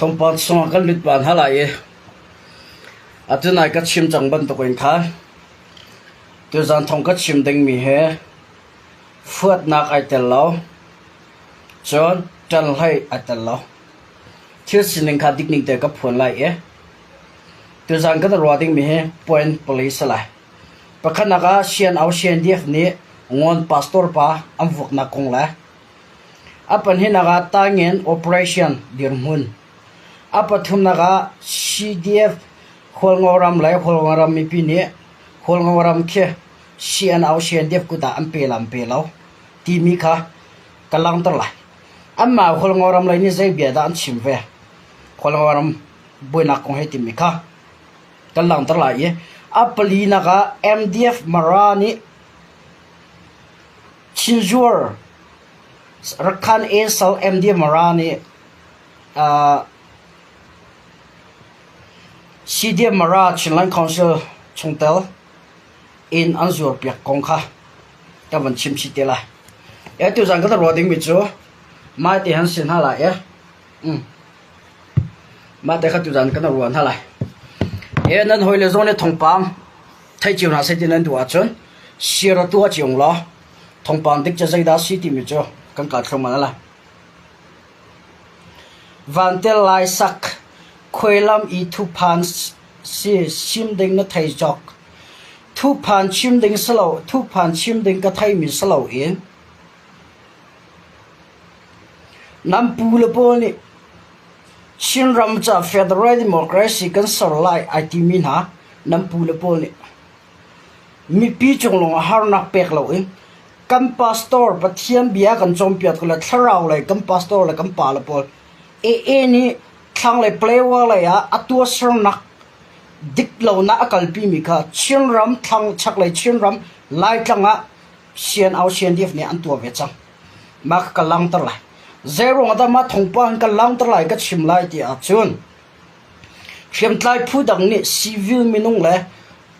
Thawngpang chungah kan lut pah hna lai i atu nai ka chim cang bantukin khan tuzan thawng ka chim dingmi hi fuatnak ai tel lo, cun ṭanhlei ai tel lo. Thil sining kha dik ning te ka phuan lai i tuzan kan ruah dingmi hi point pali si lai. Pakhatnak ah CNO CNDF nih Ngawn pastor pa an vuaknak kong le a pahnihnak ah Taingen operation dirhmun, a pathumnak ah CDF Hualngo ram le Hualngo ram mipi nih Hualngo ram khi CNO CNDF kut ah an pe lam pe lo timi kha ka langhter lai. Anmah Hualngo ram lei nih zei bia dah an chim ve? Hualngo ram buainak kong he timi kha kan langhter lai i a palinak ah MDF Mara nih Chinzuar Rakhan Esal MDF Mara nih CDF Mara Chinland Council chungtel in an zuarpiak kong kha ka van chim chih te lai. E tuzan kan ruah dingmi cu mah te han si hna lai e. Mah te kha tuzan kan ruah hna lai. E nan hawile zong nih thawngpang theih cio hna seh ti nan duh ahcun share tuah cio law thawngpang dik cu zeidah a si timi cu kan kal thluahmah lai. Vantel lai sak khuailam i thuphan si sim ding na thei cawk. Thuphan chim ding si lo, thuphan chim ding ka theimi si loin Nan pule pawl nih Chinram ca Federal Democracy kan ser lai ai timi hna nan pule pawl nih mipi cung lawngah harnak pek loin kan pastor Pathian bia kan cawnpiak le thlarau lei kan pastor le kan pale pawl AA nih thlanglei Palewa lei ah a tuahsernak dik lonak a kalpimi kha Chinram thlang chaklei Chinram Laitlang ah CNO CNDF nih an tuah ve cang. Mah ka langhter lai. Zeiruang ah dah mah thawngpang ka langhter lai ka chim lai ti ahcun hriamtlai phu dang nih civil minung le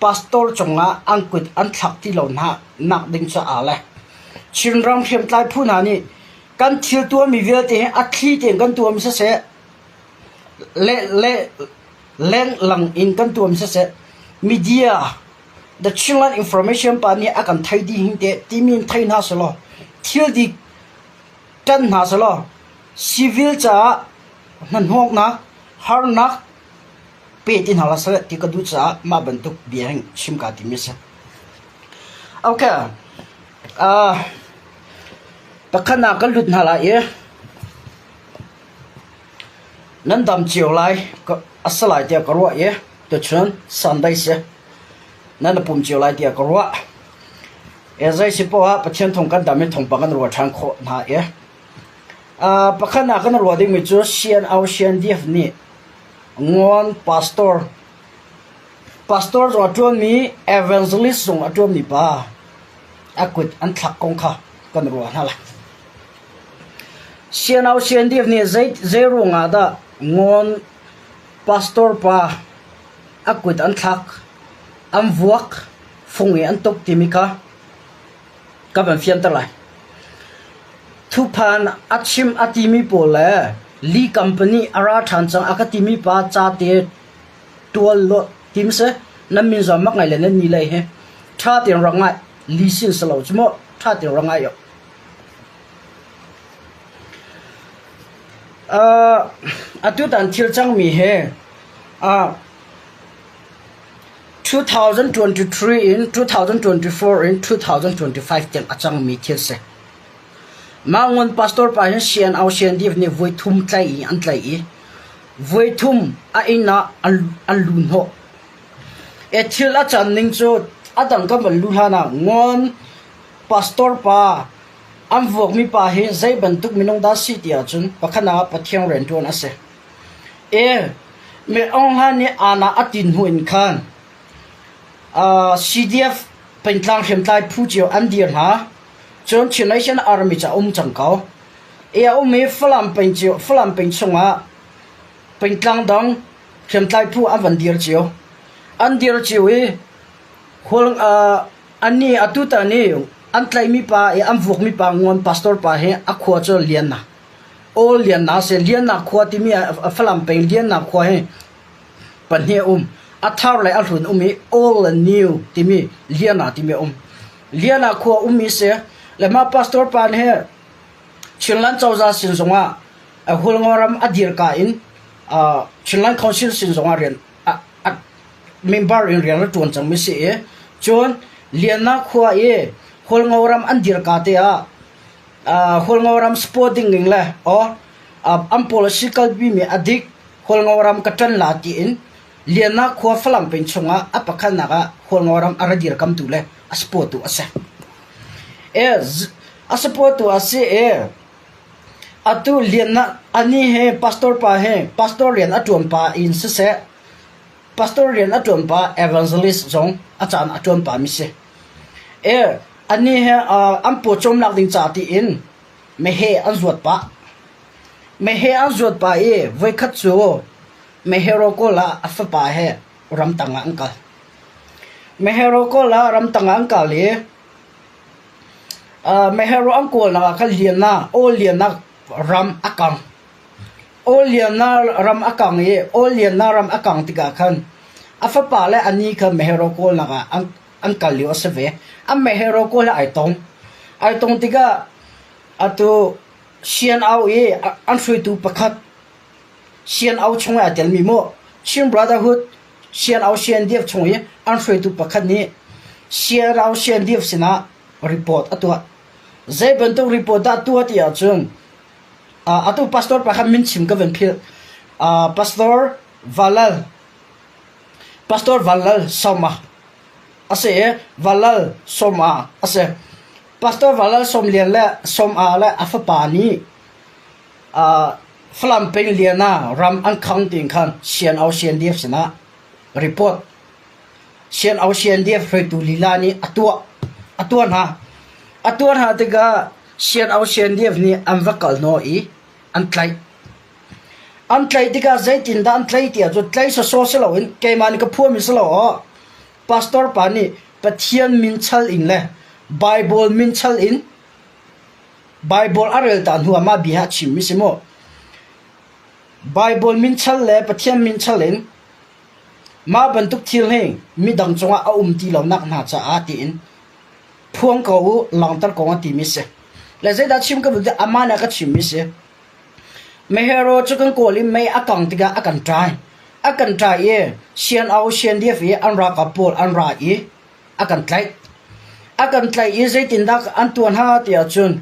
pastor cungah an kut an thlak ti lo hna nak ding caah le Chinram hriamtlai phu hna nih kan thil tuahmi vialte hi a thli tein kan tuahmi siseh le le lenglang in kan tuahmi siseh media The Chinland Information pa nih a kan thei dih hin teh timi in thei hna selaw thil dik ṭanh hna selaw civil caah hnahnawknak harnak pe ti hna hlah seh ti ka duh caah mah bantuk bia hin chim kaa tim a si. Okay. Uh, pakhat ah kan lut hna lai i nan dam cio lai a si lai tiah ka ruah i tuchun Sunday si. Nan i pum cio lai tiah ka ruah. E zei si poah ah Pathian thung kan dam i thawngpang kan ruah ṭhan khawh hna i pakhat ah kan ruah dingmi cu CNO CNDF nih Ngawn pastor pastor zong a ṭuanmi evangelist zong a ṭuanmi pa a kut an thlak kong kha kan ruah hna lai. CNO CNDF nih zei zei ruangah dah Ngawn pastor pa a kut an thlak, an vuak, fung i an tuk timi kha ka van fianter lai. Thuphan a chim a timi pawl le Lee company a ra ṭhan cang a ka timi pa ca te ṭual law tim seh nan min zong mak ngai le nan ni lei hi ṭha tein rak ngai Lee sin si lo cu mu ṭha tein rak ngai Uh, atutan thil cangmi he 2023 in 2024 in 2025 tiang a cangmi thil si. Mah ngun pastor pa hin CNO CNDF nih voi thum tlaih i an tlaih i voi thum a inn ah an lu hnawh. E thil a can ning cu a dang kan van lu hlan ah ngon pastor pa an vuakmi pa hi zei bantuk minung dah si ti ahcun pakhat ah Pathian rianṭuan a si. E Min Aung Hlaing nih aana a tin hnu in khan CDF pengtlang hriamtlai phu cio an dir hna. Cun Chin Nation Army cu a um cang ko. I a um i Falam peng cio Falam peng chungah pengtlang dang hriamtlai phu an van dir cio. An dir cio i hual annih atutan i an tlaihmi pa i an vuakmi pa Nguan pastor pa hi a khua cu Lian na. Aw Liannak si. Liannak khua timi ah Falam peng Liannak khua hi pahnih a um. A thar le a hlun um i Old le New timi Liana timi a um. Liana khua ummi si. Le mah pastor pa nih hi Chinland cozah sin zongah Hualngo ram a dirka in Chinland Council sin zongah rian member in rian a ṭuan cangmi si i cun Liannak khua i Hualngo ram an dirka te ah Hualngo ram support ding ning le or an policy kalpimi a dik Hualngo ram ka ṭan la tiin Liannak khua Falam peng chungah a pakhatnak ah Hualngo ram a ra dirkamtu le a support tu a si. A support tu a si i atu Liannak ani he pastor pa he pastor rian a ṭuan pa in siseh pastor rian a ṭuan pa evangelist zong a caan a ṭuan pa mi si. Annih he an pawcawmnak ding ca tiin meheh an zuat pah. Meheh an zuat pah i voikhat cu meheh rawkawl ah a fapa he ramtang ah an kal. Meheh rawkawl ah ramtang ah an kal i meheh rawl an kawlnak ah khan liannak, aw liannak ram a kang. Aw liannak ram a kang i aw liannak ram a kang tikah khan a fapa le a ni kha meheh rawl kawlnak ah an an kal lio a si ve. An meheh rawl kawl he ai tong. Ai tong tikah atu Sian-au i an hruaitu pakhat Sian-au chung i aa telmi maw Chin Brotherhood Sian-au CNDF chung i an hruaitu pakhat nih Sian-au CNDF sinah report a tuah. Zei bantuk report dah tuah ti ahcun atu pastor pakhat min chim ka van philh. Pastor Valal Pastor Vanlal Sawma a si i Vanlal Sawma a si. Pastor Vanlal Sawmlian le Sawma le a fapa nih Falam peng lian ah ram an khang tiin khan CNO CNDF sinah report CNO CNDF hruaitu lila nih a tuah a tuah hna. A tuah hna tikah CNO CNDF nih an va kal hnawh i an tlaih. An tlaih tikah zeitindah an tlaih ti ahcun tlaih sawsawh si loin keimah nih ka phuahmi si lo aw. Pastor pa nih Pathian min chal in le Baibal min chal in Baibal a rel ta hnu ah mah bia hi a chimmi si mu. Baibal min chal le Pathian min chal in mah bantuk thil hi midang cungah a um ti lonak hna caah tiin phuang ko u, langhter ko a timi si. Le zeidah chim ka duh ti amah nih a ka chimmi si. Mehero cu kan kawl i mei a kang tikah a kan ṭai. A kan ṭai i CNO, CNDF i an ralkap pawl an ra i a kan tlaih. A kan tlaih i zeitindah an tuah hna ti ahcun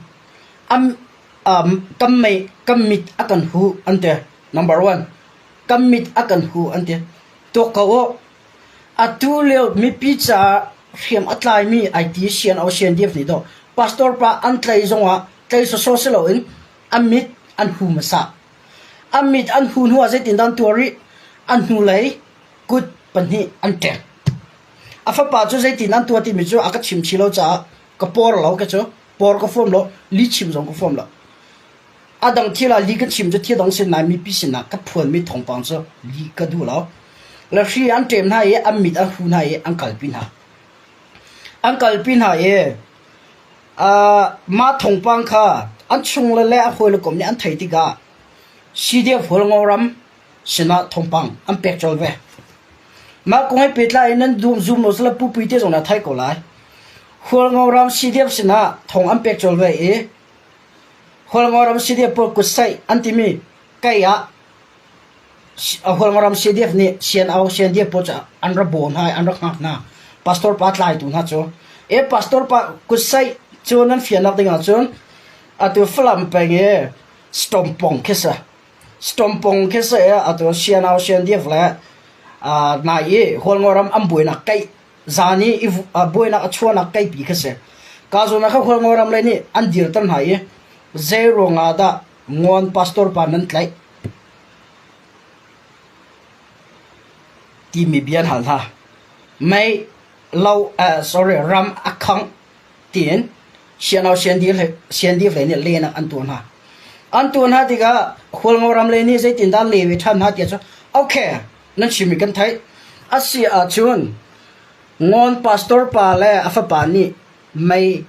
an, um, kan mei, kan mit a kan huh an ti. Number one, kan mit a kan huh an ti. Tuak ko u. Atu lio mipi caah hriam a tlaimi IT CNO, CNDF nih dawh pastor pa an tlai zongah tlai sawsawh si loin an mit an hu hmasa. An mit an hu hnuah zeitindah an tuah rih? An hnulei kut pahnih an ṭek. A fapa cu zeitin an tuah timi cu a ka chim chih lo caah ka por lo ka cu por ka fuam lo li chim zong ka fuam lo. A dang thil ah li ka chim cu thil dang sin nain mipi sinah ka phuanmi thawngpang cu li ka duh lo. Le hri an ṭem hna i an mit an hu hna i an kalpi hna. An kalpi hna i Mah thawngpang kha an chungle le a hawile kom nih an theih tikah CDF Hualngo ram sinah thawngpang an pek colh ve. Mah kong he pehtlai in nan zum lo sile Pupui te zong nih a theih ko lai. Hualngo ram CDF sinah thawng an pek colh ve i Hualngo ram CDF pawl kutsaih an timi kei ah Hualngoram CDF nih CNO CNDF pawl cu an ra bawm hna i an rak hngak hna. Pastor pa tlaitu hna cu. E pastor pa kutsaih cu nan fiannak ding ahcun atu Falam peng i Stompong khi si. Stompong khi si i atu CNO CNDF le nai i Hualngoram an buainak keih zan i buainak a chuahnak keipi khi si. Ka zawn ah kha Hualngoram lei nih an dirter hna i zei ruangah dah Ngawn pastor pa nan tlaih timi bia an hal hna. Mei lo sorry ram a khangh tiin CNO CNDF lei nih lehnak an tuah hna. An tuah hna tikah Hualngo ram lei nih zeitindah an leh ve ṭhan hna tiah cun okay nan chimmi kan theih. A si ahcun Ngawn pastor pa le a fapa nih mei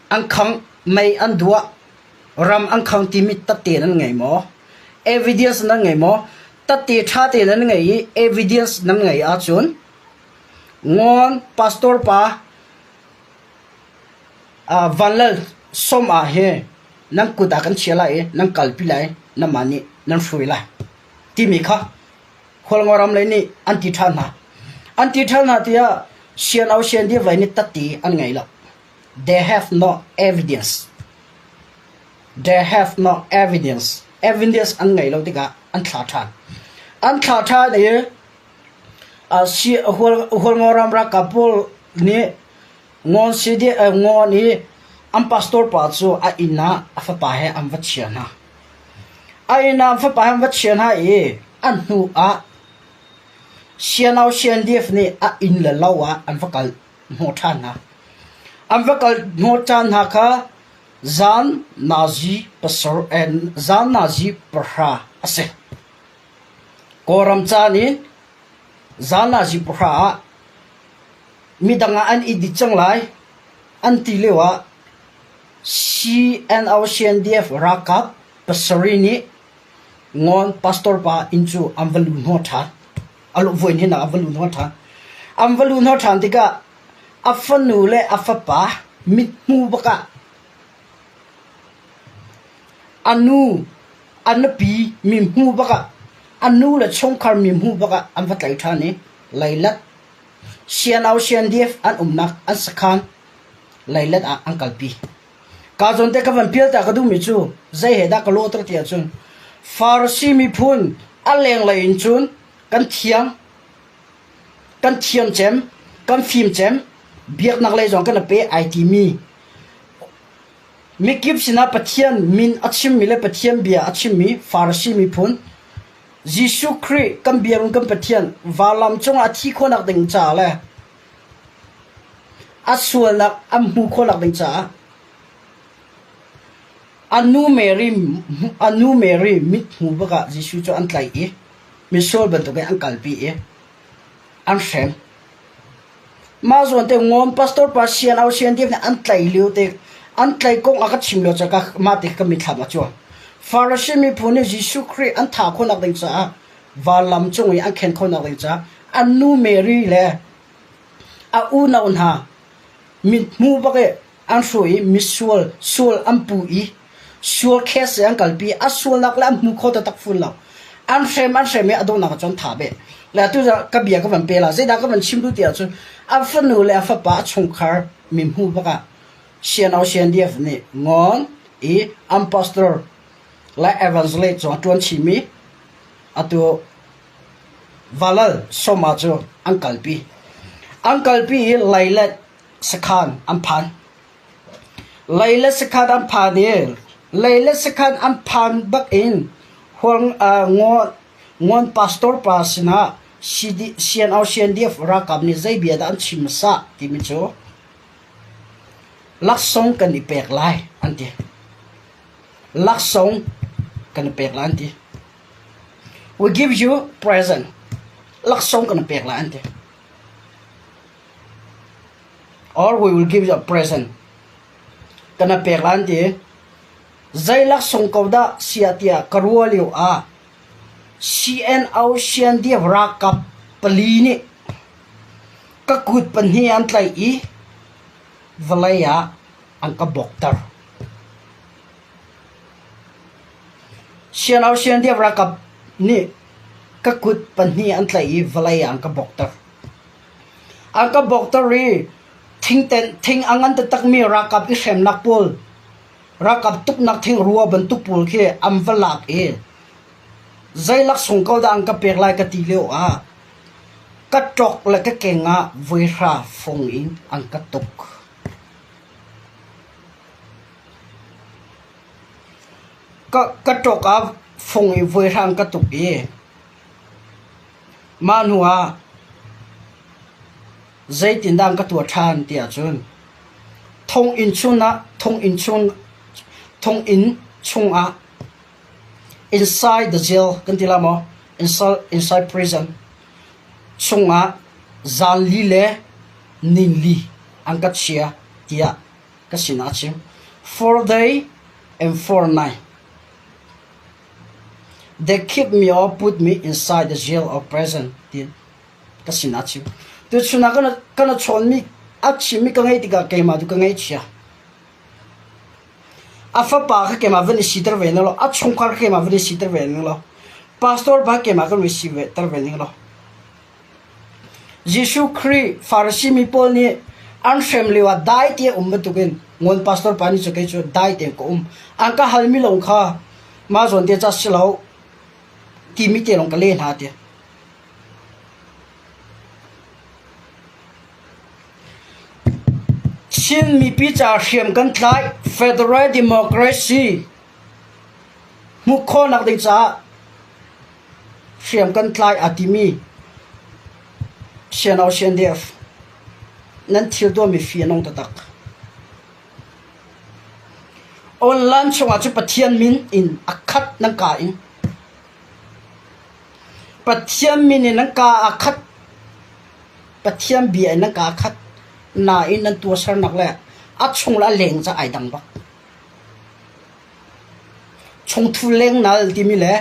an khangh, mei an duah. Ram an khang timi tatte nan ngei maw? Evidence nan ngei maw? Tatte ṭha te nan ngei i evidence nan ngei ahcun Ngawn pastor pa Van Lal Sawm ah hi nan kut ah kan chia lai i nan kalpi lai, nanmah nih nan hruai lai timi kha Hualngo ram lei nih an ti ṭhan hna. An ti ṭhan hna tiah CNO CNDF lei nih tatti an ngei lo. They have no evidence. They have no evidence. Evidence an ngei lo tikah an thla ṭhan. An thla ṭhan i Hualngo ram ralkap pawl nih Ngawn Ngawn i an pastor pa cu a inn ah a fapa he an va chia hna. A inn ah an fapa he an va chia hna i a hnu ah CNO CNDF nih a inn le lo ah an va kal hnawh ṭhan hna. An va kal hnawh ṭhan hna kha zan nazi pasarih zan nazi pahra a si. Kawlram caan i zan nazi pahra ah midang ah an i dit cang lai an ti lio ah CNO CNDF ralkap pasarih nih Ngawn pastor pa inn cu an va lu hnawh ṭhan. A voi hnih nak an va lu hnawh ṭhan. An va lu hnawh ṭhan tikah a fanu le a fapa mithmu bak ah a nu a nupi mithmu bak ah a nu le chungkhar mithmu bak ah an va tlaih ṭhan i leilet CNO CNDF an umnak an sakhan leilet ah an kalpi. Ka zawn te ka van pial ta ka duhmi cu zei he dah ka lawhter ti ahcun Farasi miphun a lenglei in cun kan thiang, kan thiam cem, kan fim cem, biaknak lei zong kan i pe ai timi mikip sinah Pathian min a chimmi le Pathian bia a chimmi Farasi miphun Jesuh Khrih kan biakinn kan Pathian valam cungah a thi khawhnak ding caah le a sualnak an hmuh khawhnak ding caah a nu Mary a nu Mary mithmu bak ah Jesuh cu an tlaih i misual bantukin an kalpi i an hrem. Mah zawn te ngawm pastor pa sian au sian nih an tlaih lio te an tlaih kong a ka chim lio ca mah te ka mitthlam a cuang. Farasi miphun nih Jesuh Khrih an thah khawhnak ding caah vanlam cung i an khen khawhnak ding caah an nu Mary le a unau hna mithmuh bak i an hruai i misual sual an puh i sual case an kalpi a sualnak le an hmu kho taktak fawn lo an hrem an hrem i a donghnak ah cun tha beh le atu ka bia ka van pe la zeidah ka van chim duh ti ahcun a fanu le a fapa a chungkhar mi hmuh bak ah CNO CNDF nih ngawn i an pastor le evangelist cu a ṭuan chihmi atu Valal Soma cu an kalpi. An kalpi i Leilet sakhan an phan. Leilet sakhan an phan i Leilet sakhan an phan bak in Ngawn pastor pa sinah CNO CNDF ralkap nih zei bia dah an chim hmasa timi cu laksawng kan i pek lai an ti. Laksawng kan i pek lai an ti. We give you present. Laksawng kan i pek lai an ti. Or we will give you a present. Kan i pek lai an ti. Zei laksawng ko dah sia tiah ka ruah lio ah CNO CNDF ralkap pali nih ka kut pahnih an tlaih i vawlei ah an ka bawkter. CNO CNDF ralkap nih ka kut pahnih an tlaih i vawlei ah an ka bawkter. An ka bawkter i thingten thing a ngan taktakmi ralkap i hremnak pawl ralkap tuknak thingrua bantuk pawl khi an va lak i zei laksawng ko dah an ka pek lai ka ti lio ah ka ṭawk le ka keng ah voihra fung in an ka tuk. Ka ṭawk ah fung in voihra an ka tuk i mah hnu ah zeitindah an ka tuah ṭhan ti ahcun thonginn chungah thonginn chung thonginn chungah inside the jail kan ti lai maw inside prison chungah zanli le ninli an ka chia tiah ka sinah a chim. 4 day. M49. They keep me or put me inside the jail or prison tiin ka sin a chim. Tuchun ah kan a chawnmi a chimmi ka ngaih tikah keimah tu ka ngaihchia. A fapa kha keimah van i siter ve ning law, a chungkhar kha keimah van i siter ve ning law, pastor pa keimah kan i siter ve ning law. Jesuh Khrih Farasi mi pawl nih an hrem lio ah dai te um bantukin ngun pastor pa nih cu kei cu dai tein ka um. An ka halmi lawng kha mah zawn te ca si lo timi te lawng ka leh hna ti. Chin mipi ca hriam kan tlai Federal Democracy hmuh khawhnak ding caah hriam kan tlai aa timi CNO CNDF nan thil tuahmi fi a nung taktak. Online chungah cu Pathian min in a khat nan ka in Pathian min in nan ka a khat Pathian bia in nan ka a khat nain nan tuahsernak le a chung le a leng ca ai dang bak. Chungthu lengnal timi le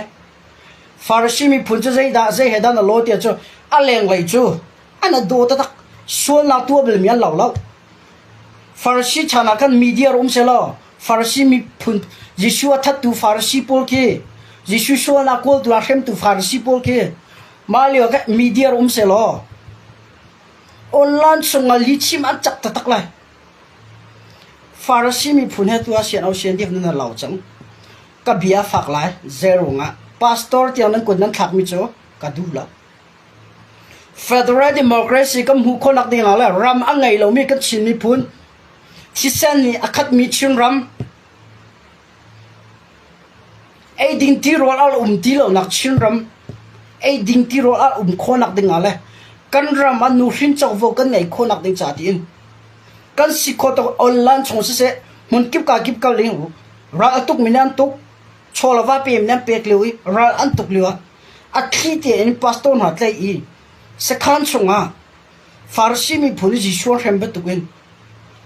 Farasi miphun cu zeidah zei he dah na law tiah cu a lenglei cu an a daw taktak. Sualnak tuah balmi an lo lo. Farasi chan ah khan media um selaw Farasi miphun Jesuh a thattu Farasi pawl khi Jesuh sualnak kawltu a hremtu Farasi pawl khi mah lio ah media um selaw online chungah lihchim an cak taktak lai. Farasi miphun he tu ah sian sian dih nan lo cang. Ka bia fak lai zeiruangah pastor tiang nan kut nan thlakmi cu ka duh lo. Federal democracy kan hmuh khawhnak ding ah le ram a ngei lomi kan Chin miphun thisen nih a khatmi Chinram eiding tirawl a um ti lonak Chinram eiding tirawl a um khawhnak ding ah le kan ram ah nuhrin covo kan ngeih khawhnak ding ca tiin kan si khawh tawk online chung siseh hmunkip ka kip kal ding ral a tuk mi nih an tuk chaw le va pe mi nih an pek lio i ral an tuk lio ah a thli tein pastor hna tlaih i sakhan chungah Farasi miphun i Jesuh an hrem bantukin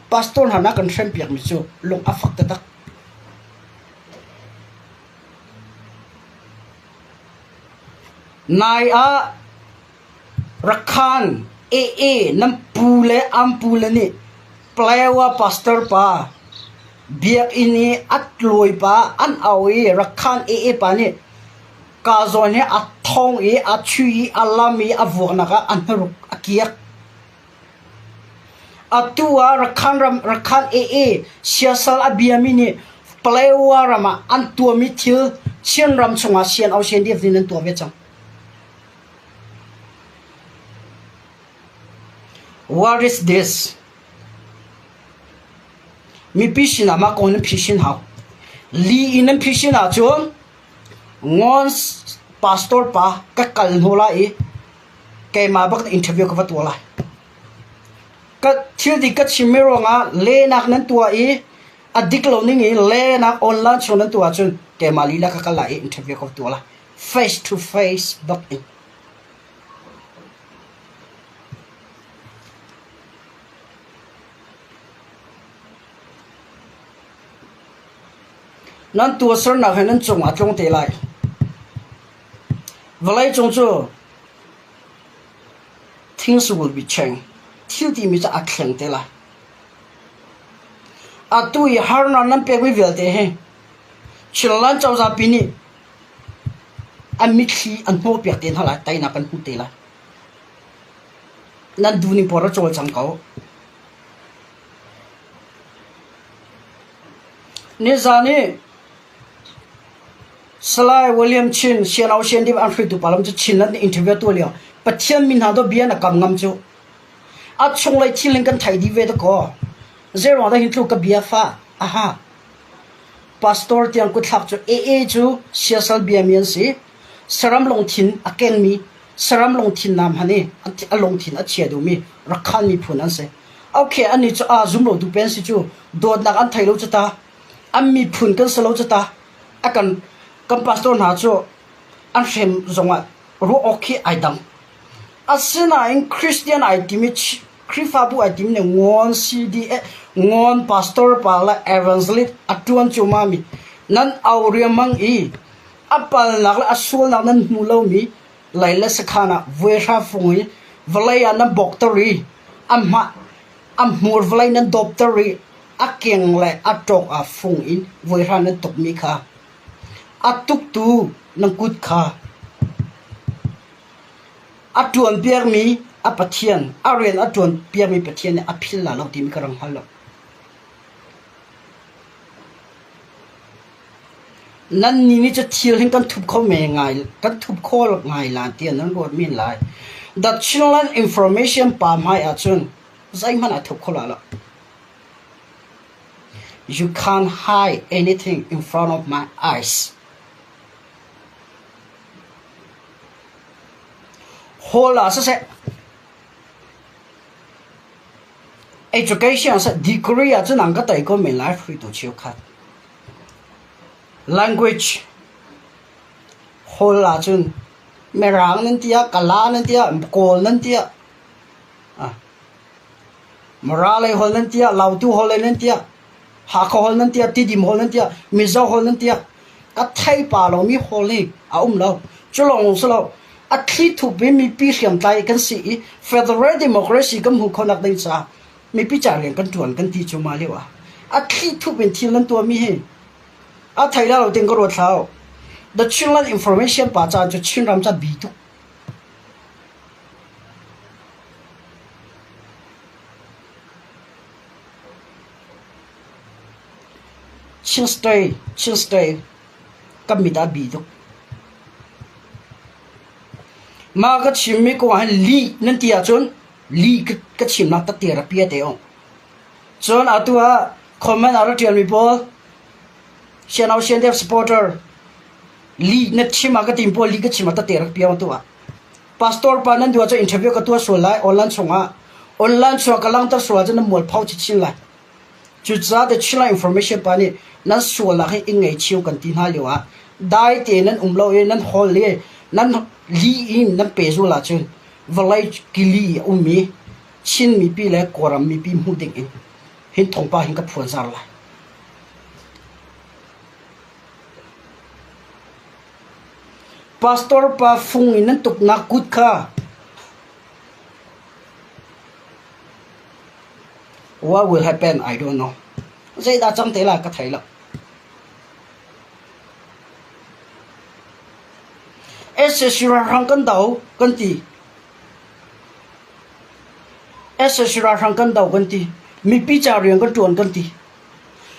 pastor hna nak kan hrempiakmi cu lung a fak taktak. Nai ah Rakhan AA nan pu le an pu le nih Palawa pastor pa biakinn i a tlawi pa an au i Rakhan AA pa nih kaa zawn hi a thong i a chui i a lam i a vuaknak ah a hnaruk a kiak. Atu ah Rakhan ram Rakhan AA siasal a biami nih Palawa ram ah an tuahmi thil Chin ram chungah CNO CNDF nih nan tuah ve cang. What is this? Mipi sinah mah kong nan phisin hau. Li in nan phisin ahcun Ngon pastor pa ka kal hnu lai i keimah bak interview ka va tuah lai. Ka thil dik ka chimmi ruangah lehnak nan tuah i a dik lo ning in lehnak online chung nan tuah ahcun keimah lila ka kal lai i interview ka va tuah lai. Face to face bak in. Nan tuahsernak he nan cungah a tlung te lai. Vawleicung cu things will be changed. Thil timi cu a thleng te lai. Atu i harnak nan pekmi vialte hi Chinland cozah pi nih an mitthli an hnawhpiak te hna lai, teinak kan hmu te lai. Nan duhning paoh ra cawlcang ko. Nizan i Salai William Chin CNO CNDF an hruaitu pa lam cu Chinland nih interview tuah lio Pathian min hna do bia na kam ngam cu. A chunglei thil in kan thei dih ve dakaw. Zeiruang dah hin tluk ka bia fa? Aha. Pastor tiang kutthlak cu AA cu siasal biami an si. Saram lungthin a kengmi, saram lungthin nam han i a lungthin a chia duhmi Rakhan miphun an si. Okay, annih cu aa zum lo tu pen si cu dawtnak an thei lo cu ta. An miphun kan si lo cu ta. A kan kan pastor hna cu an hrem zongah ruah awk khi ai dang. Asinain Christian ai timi Khrihfabu ai timi nih ngawn CD ngawn pastor pa le evangelist a ṭuan cuahmahmi. Nan au riangmang i a palnak le a sualnak nan hmu lomi lei le sakhan ah vuaihra fung i vawlei ah nan bawkter i a hmah a hmur vawlei nan dawpter i a keng le a ṭawk ah fung in vuaihra nan tukmi kha a tuktu nan kut kha a ṭuanpiakmi a Pathian a rian a ṭuanpiakmi Pathian nih a philh la lo timi ka rak hngal lo. Nannih nih cu thil hin kan thup kho men ngai kan thup kho ngai lan tiah nan ruat men lai. The Chinland Information pa hmai ahcun zeihmanh ai thup kho lai lo. You can't hide anything in front of my eyes. Hall ah siseh, Education seh degree ahcun an ka tei ko men lai hruaitu cheukhat. Language Hawl ahcun Mirang nan ti ah, Kala nan ti ah, Kawl nan ti ah, Mara lei holh nan ti ah, Lautu holh lei nan ti ah, Hakha holh nan ti ah, Tidim holh nan ti ah, Mizo holh nan ti ah, ka thei pa lomi holh hi a um lo. Cu lawng si lo, a thli thup in mipi hriamtlai kan si i federal democracy kan hmuh khawhnak ding caah mipi ca rian kan ṭuan kan ti cu mah lio ah a thli thup in thil nan tuahmi hi a thei la lo ting ka ruat hlah. The Chinland Information pa ca cu Chinram ca bi tuk. Chin State, Chin State kan mit ah bi tuk. Mah ka chimmi kong ah hin lih nan ti ahcun lih ka chimnak takte rak pia te ung. Cun atu ah comment ah rak ṭialmi pawl Sianau CNDF supporter lih na chim ah ka tim pawl lih ka chim ah tate rak pia tu ah. Pastor pa nan duh ahcun interview ka tuah sual lai online chungah. Online chungah ka langhter sual ahcun nan mualpho chinchin lai. Cucaah The Chinland Information pa nih nan sualnak hi in ngaichio kan ti hna lioah dai tein nan um lo i nan hawl i nan li in nan pehzul ahcun vawlei kili i a ummi Chin mipi le Kawlram mipi hmuh ding in hin thawngpang hin ka phuanzar lai. Pastor pa fung in nan tuknak kut kha What will happen I don't know. Zeidah cang te lai ka thei lo. SSC ralhrang kan do kan ti. SSC ralhrang kan do kan ti. Mipi ca rian kan tuan kan ti.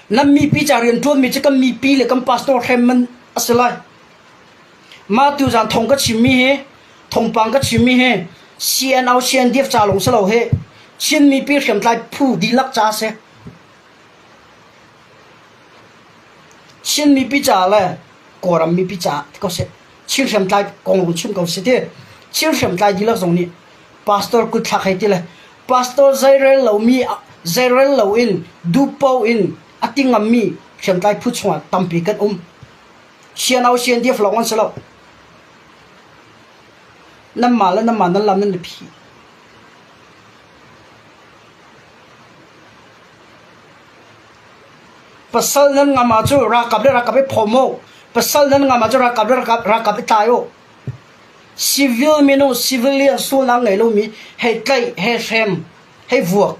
Nan mipi ca rian tuanmi cu kan mipi le kan pastor hrem man a si lai. Mah tuzan thong ka chimmi hi thongpang ka chimmi hi CNO CNDF ca lawng si lo hi Chin mipi hriamtlai phu dihlak ca a si. Chin mipi ca le Kawlram mipi ca ti ko seh. Chin hriamtlai kong lawng chim ko seh ti. Chin hriamtlai dihlak zong nih pastor kut thlak hei ti le pastor zeirel lomi zeirel loin duhpoh in a ti ngammi hriamtlai phu chungah tampi kan um. CNO CNDF lawng an si lo. Nanmah le nanmah nan lam nan i phih. Pasal nan ngam ahcun ralkap le ralkap i phawm u. Pasal nan ngam ahcun ralkap le ralkap, ralkap i tlai u. Civil minung, civilian sualnak ngei lomi hei tlaih, hei hrem, hei vuak.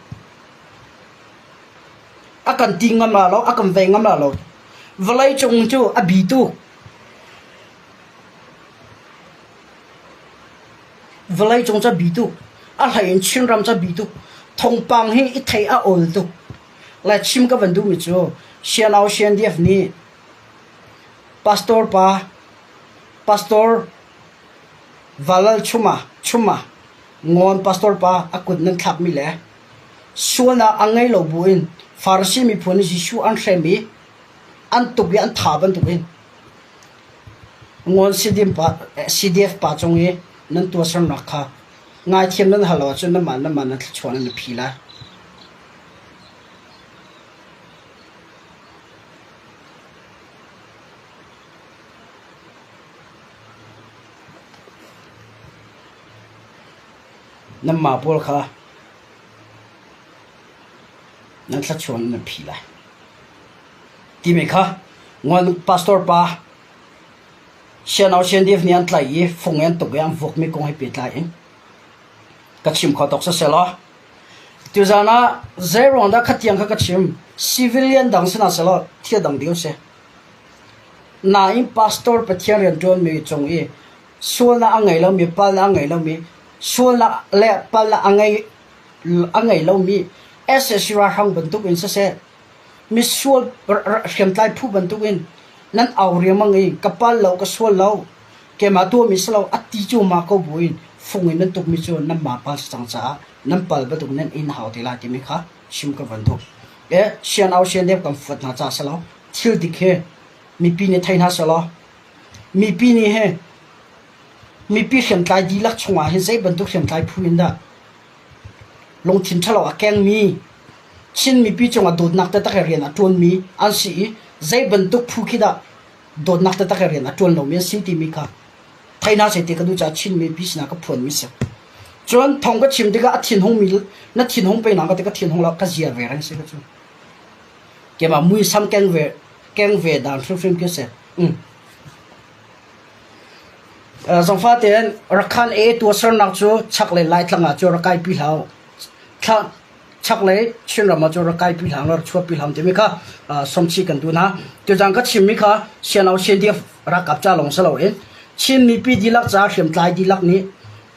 A kan ti ngam la lo, a kan vei ngam la lo. Vawlei cung cu a bi tuk. Vawleicung cu a bi tuk. A hlei in Chinram cu a bi tuk. Thawngpang hi i theih a awl tuk. Le chim ka van duhmi cu CNO CNDF nih pastor pa pastor Valal Chuma Chuma Ngawn pastor pa a kut nan thlakmi le sualnak a ngei lo buin Farasi miphun nih Jesuh an hrem i an tuk i an tha bantukin Ngawn CDF pa cung i nan tuahsernak kha ngaithiam nan hal lo ahcun nanmah nanmah nan thluachuah nan i phi lai. Nanmah pawl kha nan thluachuah nan phi lai. Timi kha. Ngon pastor pa Sianau Siandiv nih an tlaih i fung in an tuk i an vuakmi kong he pehtlai in ka chim kho tawk siselaw tuzaan ah zeiruang dah khatiang kha ka chim? Civilian dang si hna sehlaw thil dang ding a si. Nain pastor Pathian rianṭuanmi cung i sualnak a ngei lomi, palnak a ngei lomi, sualnak le palnak a ngei a ngei lomi sac ralhrang bantuk in siseh, misual hriamtlai phu bantukin nan au riangmang i ka pal lo, ka sual lo, keimah tuahmi si lo a ti cu ma ko buin fung in nan tukmi cu nanmah pal si cang caah nan pal bantuk nan inn hau te lai timi kha chim ka van duh. E sian au sian deuh kan fuat hna caah si lo, thil dik hi mipi nih thei hna selaw mipi nih hi mipi hriamtlai dihlak chungah hin zei bantuk hriamtlai phu in dah Lungthin ṭhalo a kengmi Chin mipi cungah dawtnak taktak he rian a ṭuanmi an si i zei bantuk phu khi dah dawtnak taktak he rian a ṭuan lomi an si timi kha thei hna seh ti ka duh caah Chin mipi sinah ka phuanmi a si. Cun thong ka chim tikah a thinhungmi na thinhung pei na ka ti ka thinhung lo ka ziar ve reng si ka cu. Keimah muisam keng ve keng ve dan hrimhrim khi a si. Mm. Zangfah tein Rakhan A tuahsernak cu chaklei Laitlang ah cun rak kaipi hlah u. Chaklei Chinram ah cun rak kaipi hlah law rak chuahpi hlah timi kha sawmchih kan duh hna. Tuzaan ka chimmi kha CNO CNDF ralkap ca lawng si loin Chin mipi dihlak ca hriamtlai dihlak nih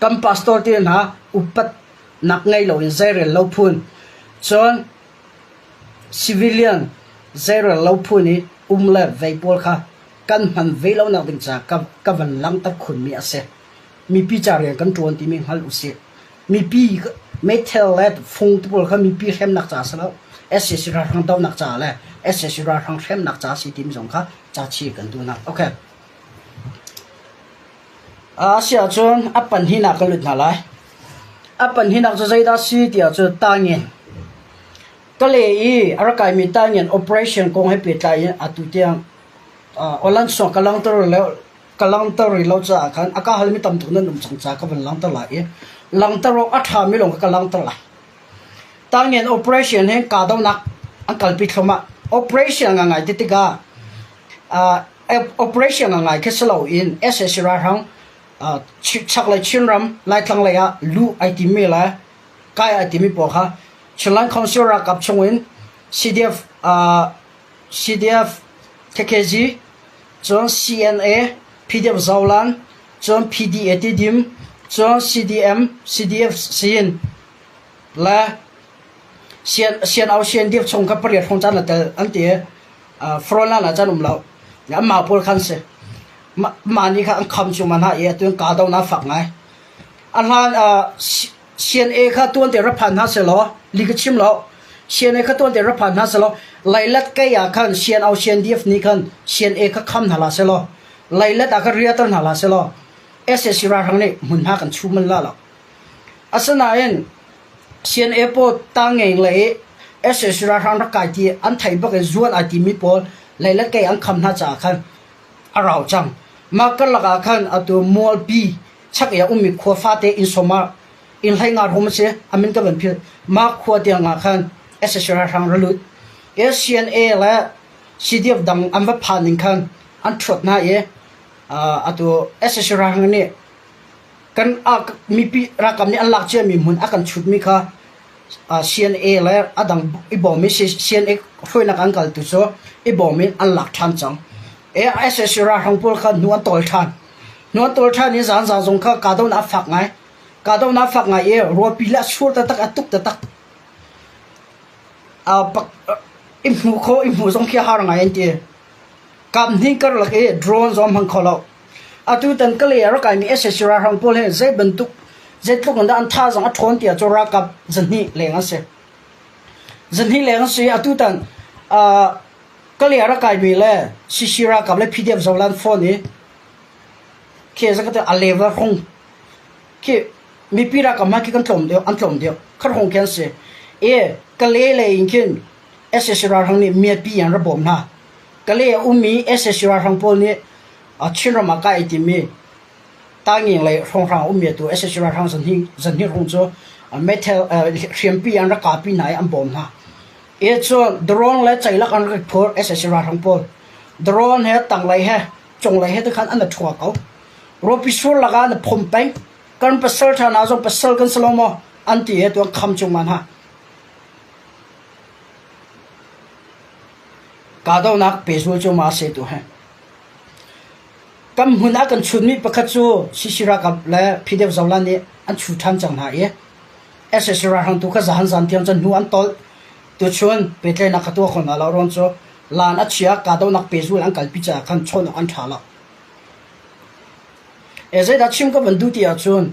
kan pastor te hna upatnak ngei loin zeirel lo phun cun civilian zeirel lo phun i um le vei pawl kha kan hman ve lonak ding caah ka, ka van langhter khunmi a si. Mipi ca rian kan ṭuan timi hngal usih. Mipi meithel le fung te pawl kha mipi hremnak ca si lo. SAC ralhrang dohnak ca le SAC ralhrang hremnak ca si timi zong kha ca chi kan duh hna. Okay. A si ahcun a panhihnak kan lut hna lai. A panhihnak cu zeidah si ti ahcun tangin. Kale i a rak kaimi tangin operation kong he pehtlai in atu tiang Awlansawng ka langhter ka langhter rih lo caah khan a ka halmi tam tuk nan um cang caah ka van langhter lai i langhter awk a ṭhami lawng kha ka langhter lai. Tangin operation hi kahdohnak an kalpi thluahmah. Operation ngangai ti tikah operation ngangai khi si loin sac ralhrang chaklei Chinram Laitlang lei ah luh ai timmi le kai ai timi pawl kha Chinland Council ralkap chungin CDF CDF, KKG, cun CNA, PDF Zolan, cun PDA Tidim, cun CDM, CDF Sin le CNO CNDF chung kha pariat hrawng caan a tel an ti i frontline ah caan um lo. Anmah pawl khan si. Mah nih kha an kham cuahmah hna i atu in kahdohnak a fak ngai. A hlan CNA kha tuante rak phan hna sehlaw li ka chim lo. CNA kha tuante rak phan hna sehlaw Leilet kei ah khan CNO CNDF nih khan CNA kha kham hna hlah sehlaw Leilet ah khan riater hna hlah sehlaw sac ralhrang nih hmunhma kan chu manh la lo. Asinain CNA pawl tangeng le i sac ralhrang rak kai ti an theih bak i zuan ai timi pawl Leilet kei an kham hna caah khan a rau cang. Mah karlak ah khan atu Mualpi chak i a ummi khua fate inn sawm ah inn 15 rum a si a min ka van philh mah khua tiang ah khan sac ralhrang ra lut CNA le CDF dang an va phan ning khan an ṭhuat hna i atu sac ralhrang nih kan mipi ralkap nih an lak ciami hmun a kan chutmi kha CNA le a dang i bawm i CNA hruainak an kal tu cu i bawm in an lak ṭhan cang. sac ralhrang pawl kha hnu an tawl ṭhan. Hnu an tawl ṭhan i zaanzang zong kha kahdohnak a fak ngai. Kahdohnak a fak ngai i ruahpi le a sur taktak a tuk taktak. I hmuh khawh i hmuh zong khi a har ngai an ti. Kaphnih karlak i drone zong hmang kho lo. Atutan Kalay a rak kaimi sac ralhrang pawl hi zei bantuk zeitluk in dah an thazaang a ṭhawn tiah cu ralkap zahnih leng an si. Zahnih leng an si. Atutan Kalay a rak kaimi le CC ralkap le PDF Zoland phone i khi zakhat a level hung khi mipi ralkap hmanh khi kan tlawm deuh an tlawm deuh khat hung khi an si. I Kalay lei in khin sac ralhrang nih miapi an ra bawm hna. Kalay a ummi sac ralhrang pawl nih Chinram ah kai timi Taingying lei hrawnghrang a ummi atu sac ralhrang zanhnih hrawng cu meithal hriampi an rak kahpi hna i an bawm hna. I cun drone le ceilak an rak phur sac ralhrang pawl. Drone he tanglei he cunglei he tikhan an i ṭhua ko. Ruahpi sur lakah an i phum peng. Kan pasal ṭha hna zong pasal kan si lo maw an ti i tuan kham cung hna. Kahdohnak pehzul cu ma si tu he. Kan hmun ah kan chunmi pakhat cu CC ralkap le PDF Zolan nih an chu ṭhan cang hna i sac ralhrang tu kha zahan zan tiang cun hnu an tolh. Tuchun pehtlaihnak kha tuah kho hna lo ruang cu laan a chia kahdohnak pehzul an kalpi caah khan chawn awk an ṭha lo. E zeidah chim ka van duh ti ahcun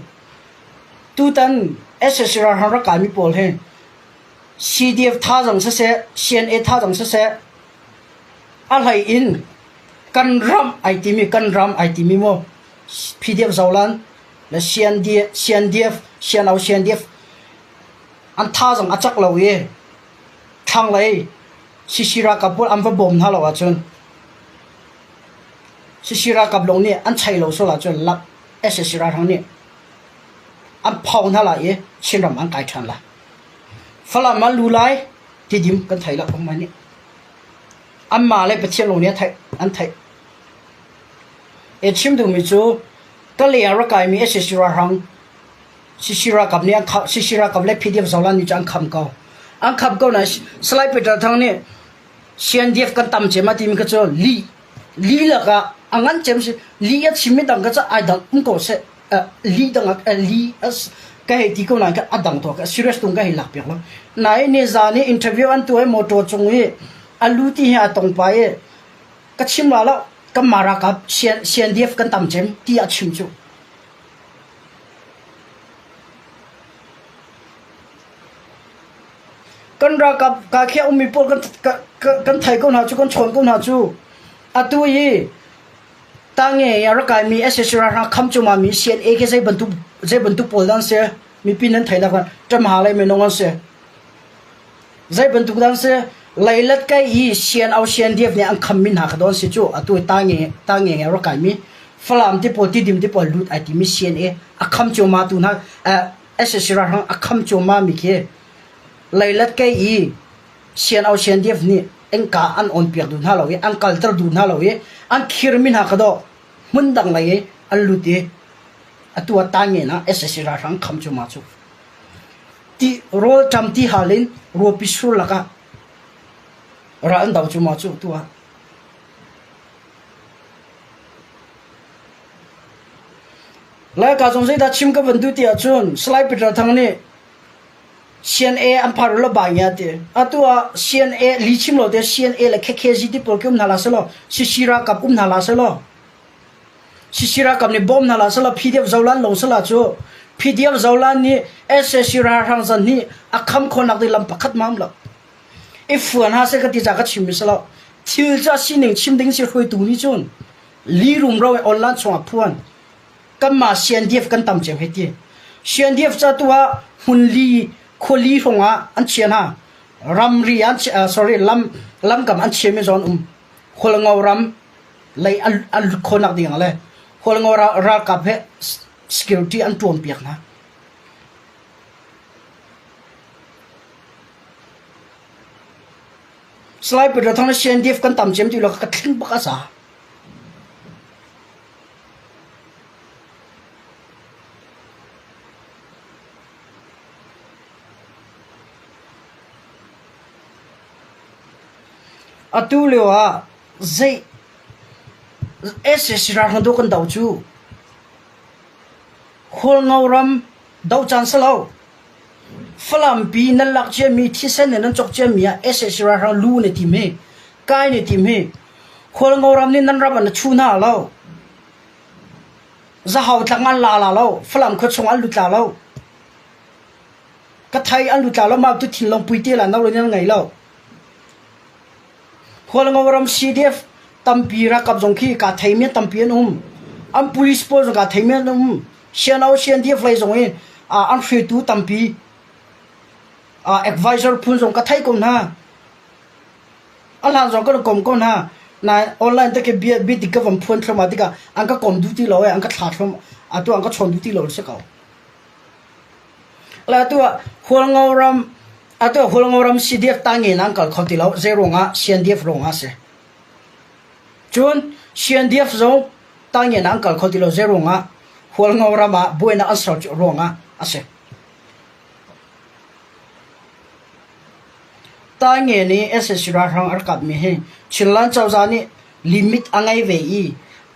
tutan sac ralhrang rak kaimi pawl hi CDF thazaang siseh, CNA thazaang siseh a hlei in kan ram ai timi kan ram ai timi maw PDF Zolan le CND, CNDF, CNO CNDF an thazaang a cak lo i thlanglei CC ralkap pawl an va bawm hna lo ahcun CC ralkap lawng nih an chei lo sual ahcun lak sac ralhrang nih an phau hna lai i Chinram an kai ṭhan lai. Falam an lu lai Tidim kan thei lo hmanh nih. Anmah le Pathian lawng nih a theih, an theih. E chim duhmi cu Kalay ah rak kaimi sac ralhrang CC ralkap nih an kham CC ralkap le PDF Zolan nih cu an kham ko. An kham ko nain Salai Peter Thang nih CNDF kan tam cem a timi kha cu lih lih lakah a ngan cem si lih a chimmi dang kha cu ai dang um ko seh li dang ah li ka hei ti ko nain a dang tuah ka serious tung ka hei lak piak lo. Nain nizan i interview an tuah i motor cung i a lu ti hi a tong pa i ka chim la lo kan mah ralkap CNDF kan tam cem ti a chim cu. Kan ralkap ka khiah ummi pawl kan kan thei ko hna cu kan chawn ko hna cu atu i Tange a rak kaimi sac ralhrang kham cungah mi CNA khi zei bantuk zei bantuk pawl dah an si? Mipi nan theih nak ṭamha lei minung an si. Zei bantuk dah an si? Leilet kai i CNO CNDF nih an khammi hna kha dawn si cu atu tange tange a rak kaimi Falam ti pawl Tidim ti pawl lut ai timi CNA a kham cuahmah tu hna sac ralhrang a kham cuahmah mi khi leilet kai i CNO CNDF nih innka an on piak duh hna lo i an kalter duh hna lo i an khirmi hna kha dawh hmun dang lei i an lut i atu ah tangen ah sac ralhrang kham cu ma cu ti rawl ṭam ti hal in ruapi sur lakah ral an do cu ma cu tu ah Laika zong zeidah chim ka van duh ti ahcun Salai Peter Thang nih CNA an phar lo ba ngia ti. Atu ah CNA li chim lo te CNA le KKG ti pawl ki um hna la selaw CC ralkap um hna la selaw CC ralkap nih bawm hna la selaw PDF Zolan long sela cu PDF Zolan nih sac ralhrang zan nih a kham khawhnak ding lam pakhat ma um lo. I fuan ha se ka ti ca ka chim mi selaw thil ca sining chim ding si hruaitu nih cun li rumro online chungah phuan kanmah CNDF kan tam cio hei ti. CNDF ca tu ah hmunli khuali hrawng ah an chia hna. Ramri an sorry lam lamkam an chiami zawn um. Hualngo ram lei an an lut khawhnak ding ah le Hualngo ralkap he security an tuan piak hna. Salai Peter Thang le CNDF kan tam cem ti lo ka thling bak a za. Atu lio ah zei sac ralhrang do kan do cu Hualngo ram do caan si lo. Falam pi nan lak ciami thisen in nan cawk ciami ah sac ralhrang lu na tim hi kai na tim hi Hualngo ram nih nan ram an na chu hna lo. Zahau tlang an la la lo. Falam khua chung an lut la lo. Ka thai an lut la lo. Mah tu thinlung pui te la no nan ngei lo. Hualngo ram CDF tampi ralkap zong khi ka thei mi tampi an um. An police pawl zong ka thei mi an um. CNO CNDF lei zong i an hruaitu tampi advisor phun zong ka thei ko hna. A hlan zong kan kom ko hna. Nain online te khi bia bia dik ka van phuan thluahmah tikah an ka kom duh ti lo i an ka thla thluahmah atu an ka chawn duh ti lo si ko. Le atu ah Hualngo ram atu ah Hualngo ram CDF tangen an kal kho ti lo zei ruangah CNDF ruangah si. Cun CNDF zong Tangen ah an kal kho ti lo zei ruangah Hualngo ram ah buainak an ser ruangah a si. Tangen i sac ralhrang a rak kapmi hi Chinland cozah nih limit a ngei ve i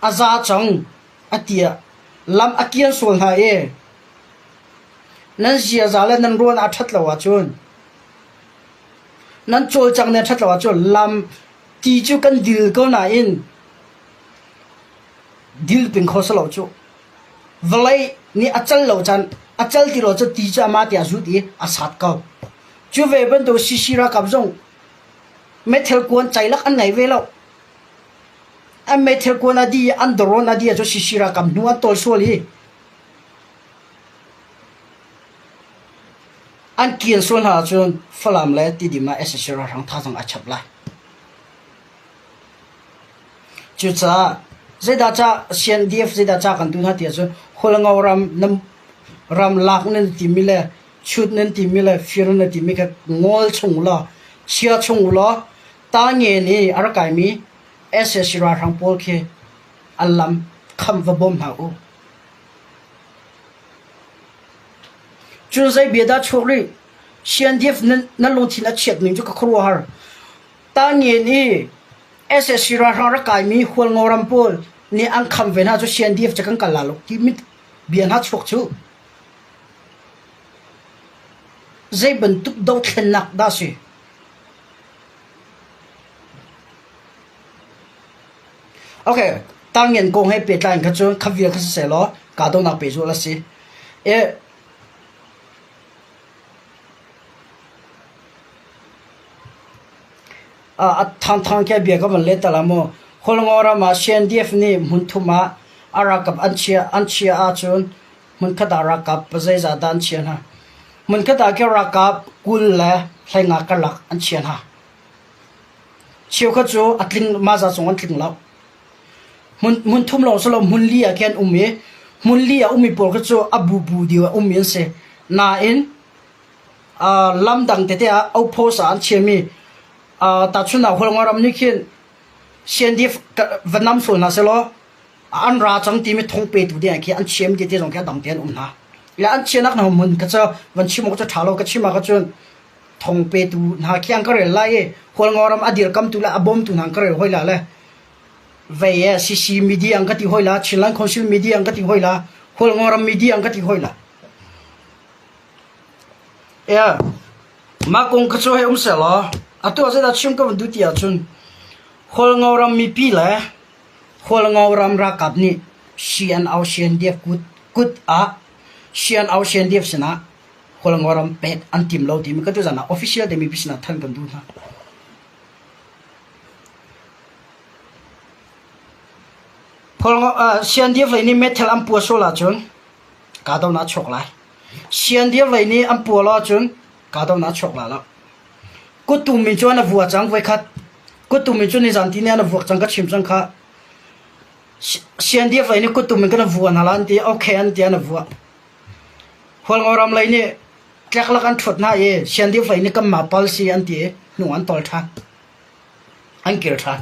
a za cang a tiah lam a kian sual hna i nan ziaza le nan ruan a ṭhat lo ahcun nan cawlcang nih a ṭhat lo ahcun lam ti cu kan dil ko nain dil ping kho si lo cu. Vawlei nih a cal lo caan a cal ti lo cu ti cu amah tiah a zut i a sat ko. Cu ve bantuk CC ralkap zong meithal kuan ceilak an ngei ve lo. An meithal kuan a dih i an drone a dih ahcun CC ralkap hnu an tawl sual i an kian sual hna ahcun Falam le Tidim ah sac ralhrang thazaang a chap lai. Cucaah zeidah ca CNDF zeidah ca kan tuh hna ti ahcun Hualngo ram nan ram lak nan timi le chut nan timi le fir nan timi kha ngawl chung ulaw chia chung ulaw tangen i a rak kaimi sac ralhrang pawl khi an lam kham va bawm hna u. Cun zei bia dah chuak rih? CNDF nan, nan lungthin a chiat ning cu ka khuaruahhar. Tangen i sac ralhrang rak kaimi Hualngo ram pawl nih an kham ve hna cu CNDF cu kan kal la lo ti mit bia hna chuak cu. Zei bantuk dothlennak dah si? Okay, tangen kong he pehtlai in kha cu kha vial kha siseh law kahdohnak pehzulh a si. E, a thangthang khi bia ka van let ta la mu. Hualngo ram ah CNDF nih hmunthum ah a ralkap an chia an chia ahcun hmunkhat ah ralkap zeizah dah an chia hna. Hmunkhat ah khi ralkap 20 le 15 karlak an chia hna. Cheukhat cu a tling mah za cung an tling lo. Hmun hmun thum lawng si lo hmun li ah khin an um i hmun li ah ummi pawl kha cu a bubu deuh ah ummi an si. Nain uh, lam dang tete ah outpost ah an chiami uh, tahchunhnak Hualngo ram nih khin CNDF va nam sual hna selaw an ra cang timi thong petu ding ah khi an chiam ti te zong khi a dang te an um hna. Le an chianak hna hmun kha cu van chim awk cu ṭha lo ka chim ah kha cun thong petu hna khi an ka rel lai i Hualngo ram a dirkamtu le a bawmtu hna an ka rel hoi la le vei e CC media an ka ti hoi la Chinland Council media an ka ti hoi la Hualngo ram media an ka ti hoi la Yeah. Mah kong kha cu hei um sehlaw atu ah zeidah chim ka van duh ti ahcun Hualngo ram mipi le Hualngo ram ralkap nih CNO CNDF kut kut ah CNO CNDF sinah Hualngo ram pek an tim lo timi ka tuzan ah official te mipi sinah thanh kan duh hna. Hualngo uh, CNDF lei nih meithal an pua sual ahcun kahdohnak a chuak lai. CNDF lei nih an pua lo ahcun kahdohnak a chuak lai lo. Kuttum in cun a vua cang voikhat. Kuttum in cun nizan ti nih an vuak cang ka chim cang kha. CNDF lei nih kuttum in kan vua hna la an ti okay an ti an vua. Hualngo ram lei nih tleklak an ṭhuat hna i CNDF lei nih kanmah pal si an ti i hnu an tol ṭhan. An kir ṭhan.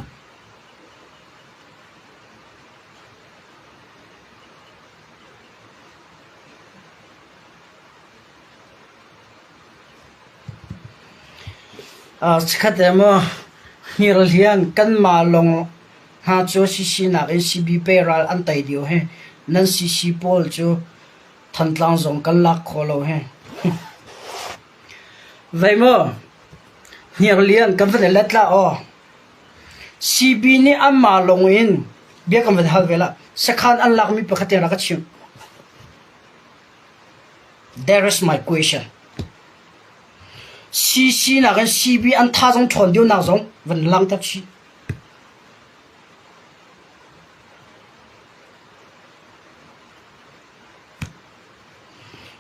Chikkhat maw hngirhlian kanmah lawng hna cu CC nakin CB ral an tei lio hi nan CC pawl cu Thantlang zong kan lak khawh lo hi. Vei maw hngirhlian kan van i let la aw. CB nih anmah lawng in bia kan van hal ve la. Sakhan an lakmi pakhat in rak ka chimh. There is my question. CC nakin CB an tha zong ṭhawn deuhnak zong van langhter chih.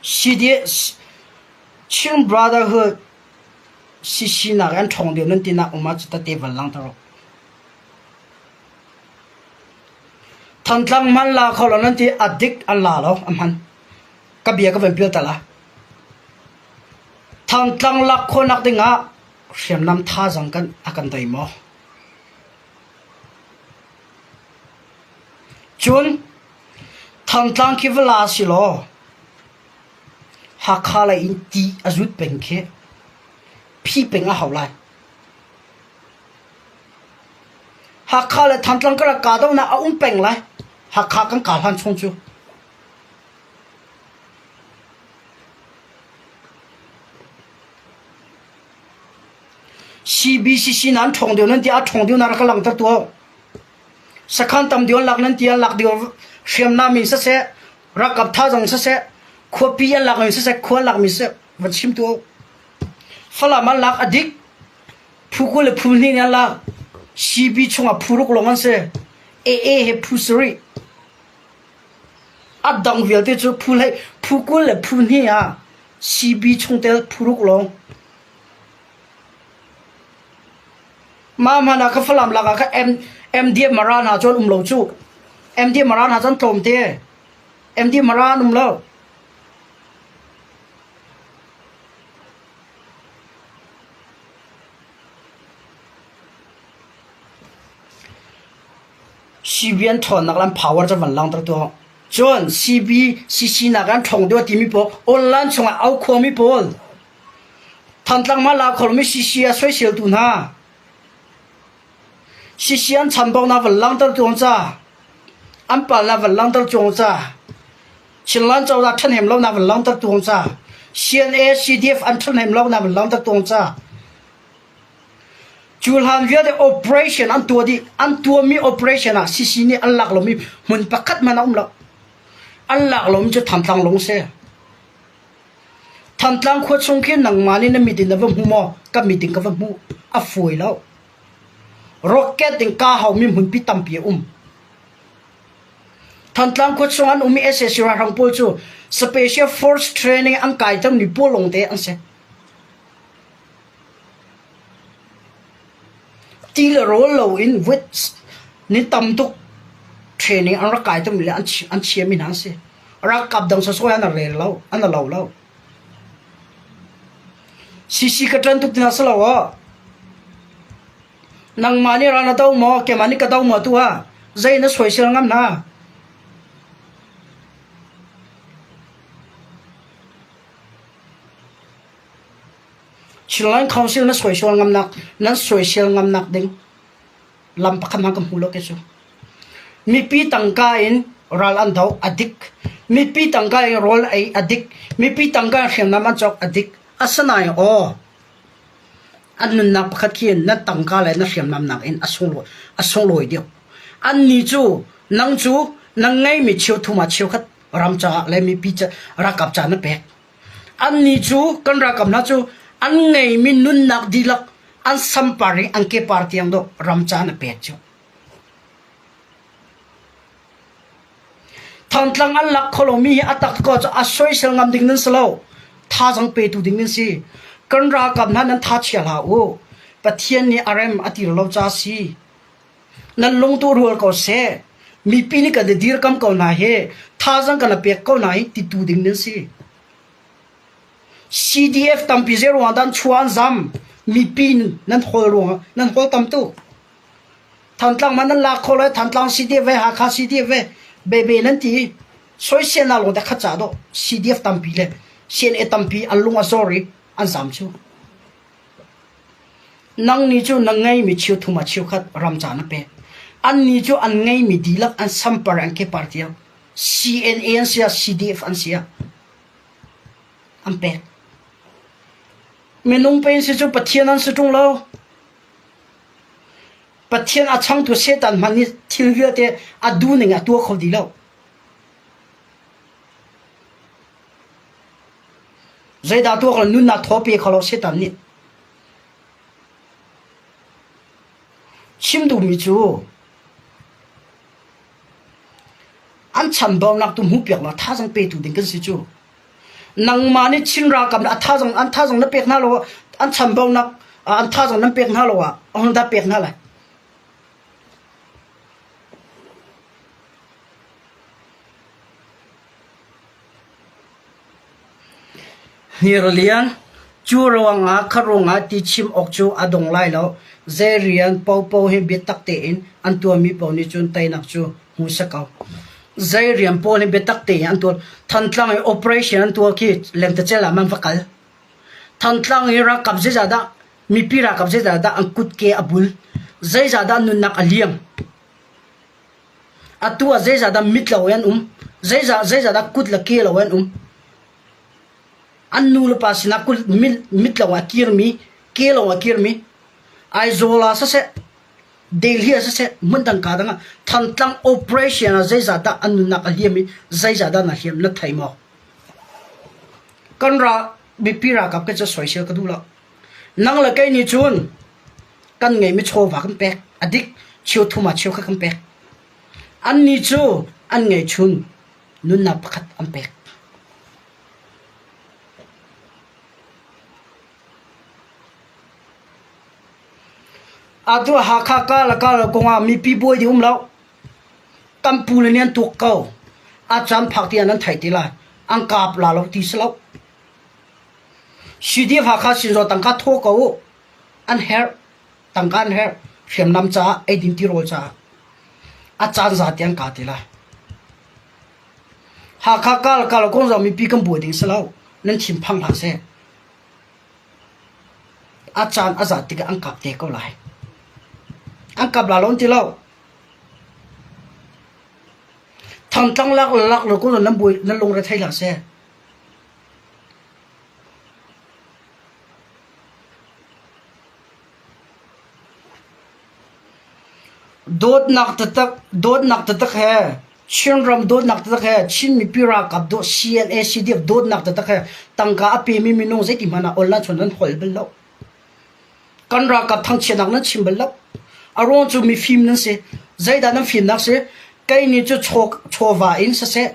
CDS Chin Brotherhood CC nak an ṭhawng deuh nan tinak um ahcun tete van langhter u. Thantlang hman la kho lo nan ti a dik an la lo a hman. Ka bia ka van pial ta la. Thantlang lak khawhnak dingah hriamnam thazaang kan a kan dai maw? Cun Thantlang khi va la si law Hakha lei in ti a zut peng khi phi peng a hau lai. Hakha le Thantlang karlak kahdohnak a um peng lai. Hakha kan kah hlan chung cu. CBCC nan ṭhawng deuh nan ti a ṭhawng deuh na rak ka langhter tuah. Sakhan tam deuh an lak nan ti an lak deuh hriamnam in siseh ralkap thazaang siseh khuapi an lak in siseh khua an lak mi siseh van chim tuah. Falam an lak a dik Phu 20 le phu hnih nih an lak. CB chungah phu ruk lawng an si. AA he phu sarih. A dang vialte cu phu hlei phu 20 le phu hnih ah CB chungtel phu ruk lawng. Mah hmanh ah kha Falam lak ah kha M MDM Mara hna cu an um lo cu. MDM Mara hna cu an tlawm te. MDM Mara an um lo. CB an ṭhawnnak le an power cu van langhter tuah. Cun CB CC nak an ṭhawng deuh a timi pawl online chungah au khuami pawl Thantlang ma la kho lomi CC a soiseltu hna CC an chambaunak van langhter tuang ca an palnak van langhter tuang ca Chinland cozah ṭhahnem lonak van langhter tuang ca CNA CDF an ṭhahnem lonak van langhter tuang ca cu hlan vialte operation an tuah dih an tuahmi operation ah CC nih an lak lomi hmun pakhat hmanh a um lo an lak lomi cu Thantlang lung si Thantlang khua chung khi nangmah nih na mit in na va hmu maw ka mit in ka va hmu a fawi lo rocket in ka haumi hmunpi tampi a um Thantlang khua chung an um i sac ralhrang pawl cu Special Force Training an kai termi pawl lawngte an si. Ti le rawl loin voit ni tam tuk training an rak kai termi le an chiami hna an si. Ralkap dang sawsawh an rel lo, an lo lo. CC ka ṭan tuk ti hna si lo aw. Nangmah nih ral na do maw, keimah nih ka do maw tu ah zei na soisel ngam hna? Chinland Council na soisel ngamnak nan soisel ngamnak ding lam pakhat hmanh ka hmu lo kei cu. Mipi tangka in ral an do a dik. Mipi tangka in rawl ei a dik. Mipi tangka in hriamnam an cawk a dik. Asinain aw An nunnak pakhat khi na tangka le na hriamnam nakin a sunglawi, a sunglawi deuh. Annih cu nang cu na ngeimi cheuthum ah cheukhat ram caah le mipi ca, ralkap ca na pek. Annih cu kan ralkap hna cu an ngeimi nunnak dihlak an sampar i an kepar tiang dawh ram ca na pek cu. Thantlang an lak kho lomi hi a tak ko cu a soisel ngam ding nan si lo. Thazang petu ding nan si. Kan ralkap hna nan tha chia hlah u. Pathian nih a rem a tir lo ca si. Nan lung tu rual ko seh. Mipi nih kan i dirkam ko hna hi thazang kan pek ko hna hi titu ding nan si. CDF tampi zei ruangah dah an chuah an zam. Mipi nan hawl ruangah nan hawl tam tuk. Thantlang man nan lak kho lo Thantlang CDF ve Hakha CDF ve bebe nan ti soisel na lung te khat ca do CDF tampi le CNA tampi an lung a zor i an zam cu nang ni cu na ngei mi chiu thum a chiu khat ram ca na pe an ni cu an ngei mi dihlak an sampar an kepar tiang CNA an sia CDF an sia an pek minung pen si cu Pathian an si ṭung lo Pathian a changtu Satan hmanh nih thil vialte a duhning a tuah kho dih lo. Zeidah tuah kho nunnak thaw pe kho lo Satan nih. Chim duhmi cu an chambaunak tu hmuhpiak ma thazang petu ding kan si cu. Nangmah nih Chin ralkap nih a thazang an thazang na pek hna lo an chambaunak an thazang nan pek hna lo ah a dah pek hna lai. Hnirlian, cu ruangah kha ruangah ti chim awk cu a dong lai lo. Zei rian paohpaoh hi biatak tein an tuahmi paoh nih cun teinak cu. Hmu si ko. Zei rian pawl hi biatak tein an tuah. Thantlang i operation an tuah khi lengtecel ah man va kal. Thantlang i ralkap zeizah dah mipi ralkap zeizah dah an kutke a bul. Zeizah dah nunnak a liam. Atu ah zeizah dah mit lo in an um. Zeizah zeizah dah kut le ke lo in an um. An nu le pa sinah kut mit lo ah kirmi, ke lo ah kirmi. Aizawl ah siseh, Delhi ah siseh, hmundang kaa dang ah Thantlang operation ah zeizah dah an nunnak a hliam i zeizah dah na hliam na thei maw? Kan ra mipi ralkap ke cu soisel ka duh lo. Nang le kei nih cun kan ngeimi chawva kan pek. A dik cheu thum ah cheu kha kan pek. Annih cu an ngeichun nunnak pakhat an pek. Atu Hakha ka le ka lo kongah mipi buai ding um lo. Kan pu le nih an tuak ko. A caan phak tiah nan theih ti lai. An kap la lo ti si lo. CDF Hakha Sinzaw tangka thaw ko u. An herh. Tangka an herh. Hriamnam caah, eidin tirawl caah. A caan za tiang ka ti lai. Hakha ka le ka lo kong zong mipi kan buai ding si lo. Nan thinphang hlah seh. A caan a zat tikah an kap te ko lai. An kap la lo an ti lo. Thantlang lak le lak lo ko nan buai nan lungre thei hlah seh. Dawtnak taktak dawtnak taktak he Chinram dawtnak taktak he Chin mipi ralkap dawt CNA CDF dawtnak taktak he tangka a pemi minung zeiti hmanh ah online chun nan hol bal lo. Kan ralkap thangchiatnak nan chim bal lo. A ruang cu mifim nan si. Zeidah nan fimnak si? Kei nih cu chaw chawva in siseh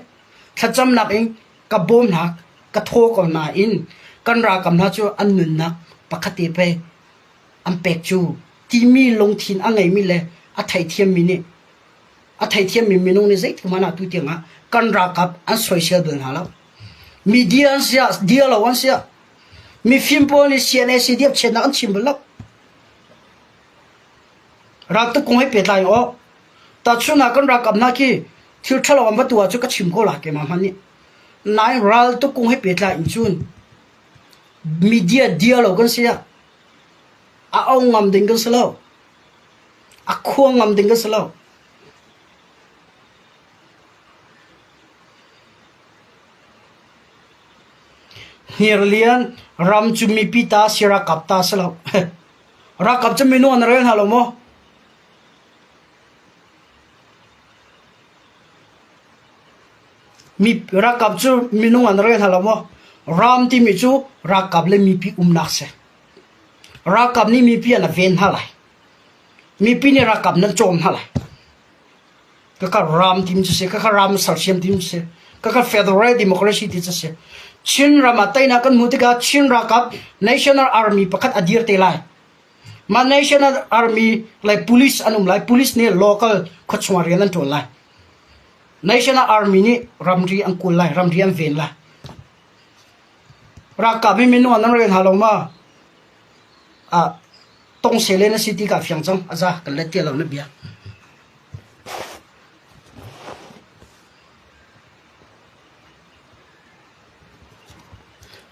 thlacamnak in ka bawm hna ka thaw ko nain kan ralkap hna cu an nunnak pakhat te pei an pek cu timi lungthin a ngeimi le a theithiammi nih a theithiammi minung nih zeitik hmanh ah tu tiangah kan ralkap an soisel bal hna lo. Media an siah dia lo an siah mifim pawl nih CNA CDF chiatnak an chim bal lo. Raltuk kong he pehtlai aw. Tahchun ah kan ralkap hna khi thil ṭhalo an va tuah cu ka chim ko la keimah hmanh nih. Nain raltuk kong he pehtlai in cun media dia lo kan si ah a au ngam ding kan si lo. A khuang ngam ding kan si lo. Hniarlian ram cu mipi ta si ralkap ta si lo. Ralkap cu minung an rel hna lo maw? Mi ralkap cu minung an rel hna lo maw? Ram timi cu ralkap le mipi umnak si. Ralkap nih mipi an ven hna lai. Mipi nih ralkap nan cawm hna lai. Kaka ram tim cu si, kaka ram sersiam tim cu si, kaka federal democracy ti cu si. Chin ram ah teinak kan hmuh tikah Chin ralkap National Army pakhat a dir te lai. Mah National Army le police an um lai. Police nih local khuachung ah rian an ṭuan lai. National Army nih ramri an kawl lai, ramri an ven lai. Ralkap hi minung an rel hna lo ma? Ah, tong sele na si ti ka fiang cang. Aza kan let ti lo na bia.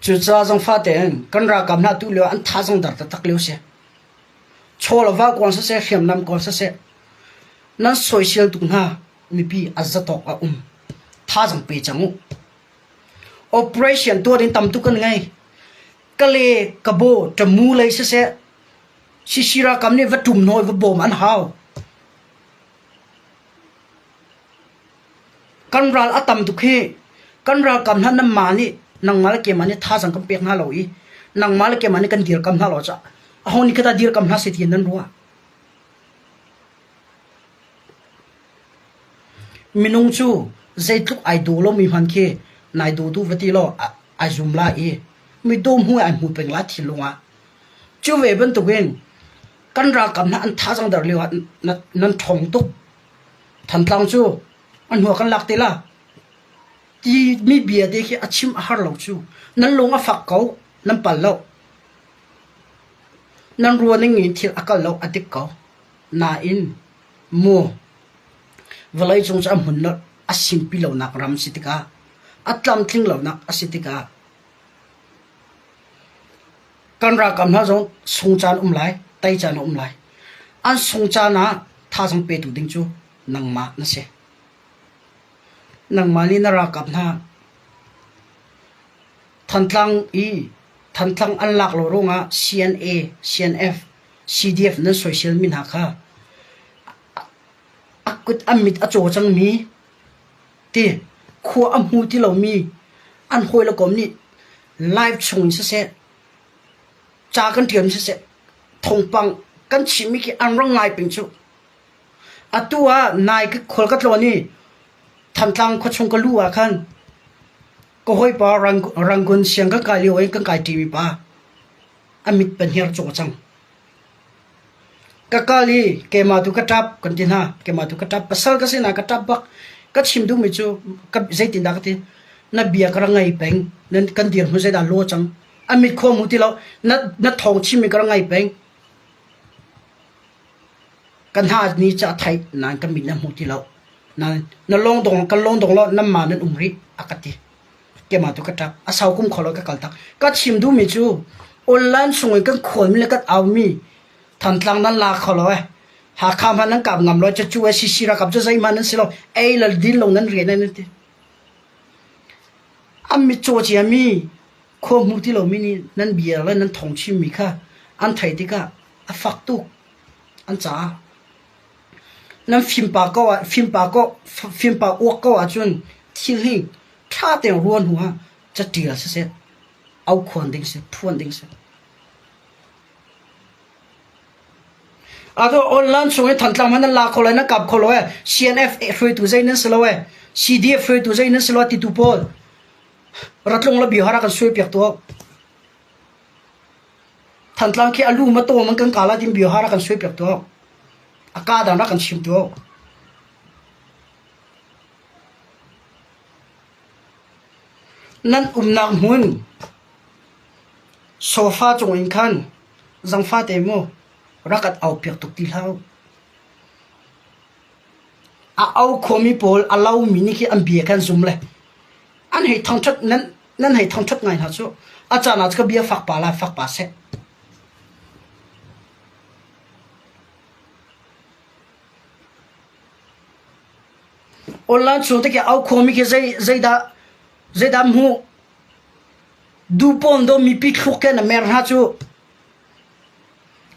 Cucaah zong fate in kan ralkap hna tu lio an tha zong dar taktak lio si. Chaw le va kuang siseh, hriamnam kuang siseh, nan soisel tuk hna mipi a zatawk a um. Thazaang pe cang u. Operation tuah ding tam tuk kan ngei. Kale, Kabo, Tamu lei siseh, Sisi ralkap nih va ṭum hnawi va bawm an hau. Kan ral a tam tuk hi kan ralkap hna nanmah nih nangmah le keimah nih thazaang kan pek hna lo i nangmah le keimah nih kan dirkamh hna lo caah aho nih kha dah dirkamh hna seh ti nan ruah? Minung cu zeitluk ai daw lomi hmanh khi nai daw duh va ti law ai zum lai i mi daw hmu ai hmu peng lai thinlung ah. Cu ve bantukin kan ralkap hna an thazaang der lio ah nan ṭhawng tuk. Thantlang cu a hnu ah kan lak te la. Ti mi bia te khi a chim a har lo cu. Nan lung a fak ko, nan pal lo. Nan ruah ning in thil a kal lo, a dik ko. Nain, mu. Vawleicung cu a hmun lo a simpi lonak ram si tikah a tlamtling lonak a si tikah kan ralkap hna zong sung caan um lai, tei caan a um lai. An sung caan ah thazaang petu ding cu nangmah na si. Nangmah nih na ralkap hna Thantlang i Thantlang an lak lo ruangah CNA, CNF, CDF nan soiselmi hna kha a kut a mit a caw cangmi ti khua a hmu ti lomi an hawile kom nih live chung in siseh, ca kan ṭialmi siseh, thawngpang kan chimmi khi an rak ngai peng cu. Atu ah nai khual ka tlawn i Thantlang khuachung ka luh ah khan ka hawipa Rangoon siang kan kai lio in kan kai ṭimi pa a mit pahnih a caw cang. Ka kal i keimah tu ka ṭap kan ti hna. Keimah tu ka ṭap. Pasal ka si na ka ṭap bak. Ka chim duhmi cu ka zeitindah ka ti. Na bia ka rak ngai peng. Nan kan dirhmun zeidah law cang. A mit khua mu ti lo. Na na thawng chimmi ka rak ngai peng. Ka hna ni cu a theih nain ka mit na hmu ti lo. Na na lawng dong kan lawng dong lo nan mah nan um rih a ka ti. Keimah tu ka ṭap. A sau kum kho lo ka kal tak. Ka chim duhmi cu online chung in kan khualmi le kan aumi Thantlang nan la kho lo eh. Hakha hmanh nan kap ngam lo cucu CC ralkap cu zeihmanh nan si lo. Ei le din lo nan rian nan ti. An mitcaw ciami khua hmu ti lomi nih nan bia le nan thawng chimmi kha an theih tikah a fak tuk an caah. Nan fimpa ko ah fimpa ko fimpa uak ko ahcun thil hi ṭha tein ruah hnu ah caṭial siseh, aukhuan ding si, phuan ding si. Atu online chung i Thantlang hmanh nan la kho lai, nan kap kho lo ee. CNF hruaitu zei nan si lo ee. CDF hruaitu zei nan si lo titu pawl. Ratlung le bihar ah kan suai piak tuah. Thantlang khi alu ma tawm an kan kala tin bihar ah kan suai piak tuah. A ka dang rak kan chim tuah. Nan umnak hmun sofa cung in khan zangfa te mu rak at au piak tuk ti hlah. A au khomi pawl a lomi nih khi an bia kan zum le an hei thangṭhat nan nan hei thangṭhat ngai hna cu a caan ah ka bia fak pa lai fak pa seh. Online chung te khi au khomi khi zei zeidah zeidah hmuh du pawn do mipi thluk ke na mer hna cu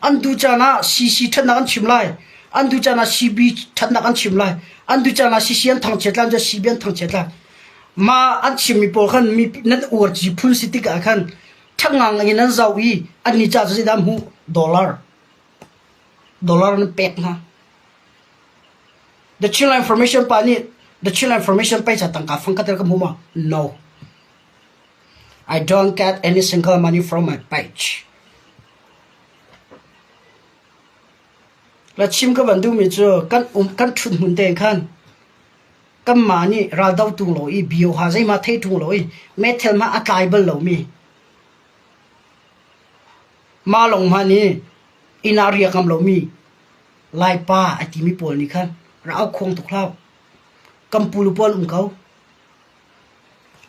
An duh caan ah CC ṭhatnak an chim lai. An duh caan ah CB ṭhatnak an chim lai. An duh caan ah CC an thangchiat lai, an duh CB an thangchiat lai. Mah an chimmi pawl khan mi nan uarci phun si tikah khan ṭhangang in an zoh i annih ca cu zeidah hmuh? Dollar. Dollar an pek hna. The Chinland Information pa nih The Chinland Information pei ca tangka fang khat ka hmu ma? No. I don't get any single money from my page. La chim ka van duhmi cu kan um kan ṭhut hmun tein khan kanmah nih raldo tung lo i bioha zeihmah thei ṭung lo i meithal hmah a tlai bal lomi mah lawng hmanh i inn ah riak ngam lomi Laipa a timi pawl nih khan rak au khuang tuk hlah. Kan pulu pawl um ko.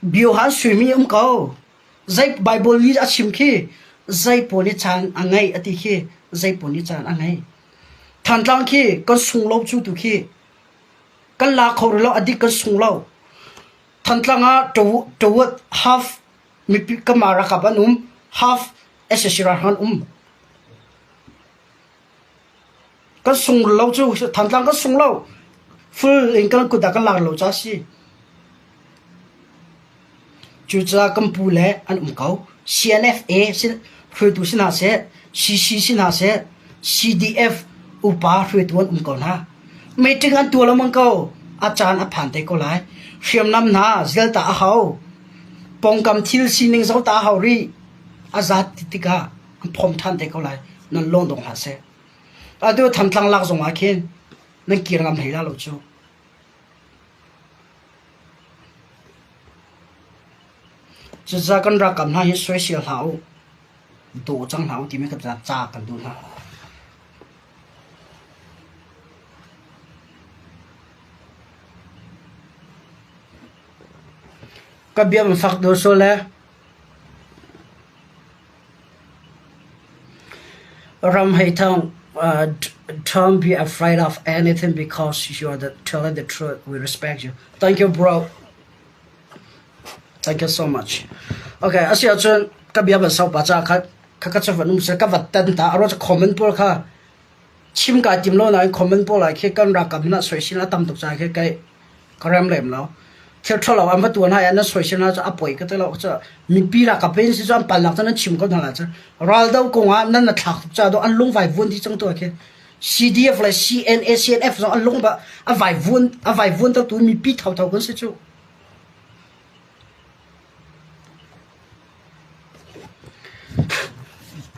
Biohan suimi um ko. Zei Bible nih a chim khi zei pawl nih caan a ngei a ti khi zei pawl nih caan a ngei. Thantlang khi kan sung lo cu tu khi kan la kho rih lo a dik kan sung lo. Thantlang ah tawut half mipi kama rakap an um half SSC ralhrang an um. Kan sung lo cu Thantlang kan sung lo. Full in kan kut ah kan lak lo ca si. Cucaah kan pu le an um ko. CNFA hruaitu si hna seh, CC si hna seh, CDF upa hruaitu an um ko hna. Meeting an tuah lengmang ko. A caan a phan te ko lai. Hriamnam hna zel ta a hau. Pongkam thil sining zoh ta a hau rih. A zat ti tikah an phom ṭhan te ko lai. Nan lawng dong hlah seh. Atu Thantlang lak zong ah khin nan kir ngam hlei la lo cu. Cucaah kan ralkap hna hi soisel hlah u, daw cang hlah u timi kan ca kan duh hna. Ka bia ma fak dawh sual le. Ram Hei Thang, don't be afraid of anything because you are the telling the truth. We respect you. Thank you, bro. Thank you so much. Okay, asi ahcun ka bia van sau pa ca kha kha ka chavan um seh ka vat tan ta aro comment pawl kha chim ka tim lo nain comment pawl ah khi kan rakam na soisin a tam tuk ca khi kai ka rem lem lo. Thil ṭhalo an va tuan hai an soisel hna cu a poi ka ti lo. Cu mipi rakap in si cu an palnak cu nan chim ko hna la cu. Raldo kong ah nan na thlak tuk ca do an lung vai vuan dih cang tu khi. CDF le CNA CNF zong an lung ba a vai vuan a vai vuan tu mipi thotho kan si cu.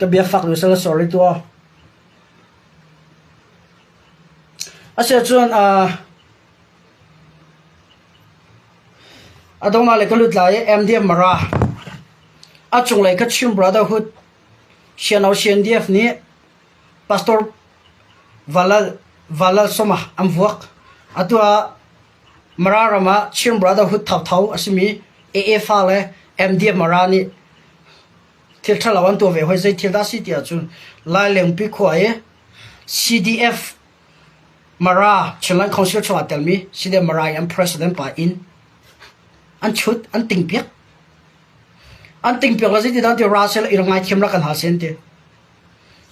Ka bia fak lu sala sorry tua. Asiahcun a donghnak lei ka lut lai i MDF Mara a cunglei ka Chin Brotherhood Siano CNDF nih Pastor Valal Valal Soma an vuak. Atu ah Mara ram ah Chin Brotherhood thotho a simi AA fa le MDF Mara nih thil ṭhalo an tuah ve hoi. Zei thil dah a si ti ahcun Lailengpi khua i CDF Mara Chinland Council chungah telmi CDF Mara i an president pa inn an chut an tingpiak. An tingpiak le zeiti dah ti ra seh i ngaithiam rak kan hal sen ti.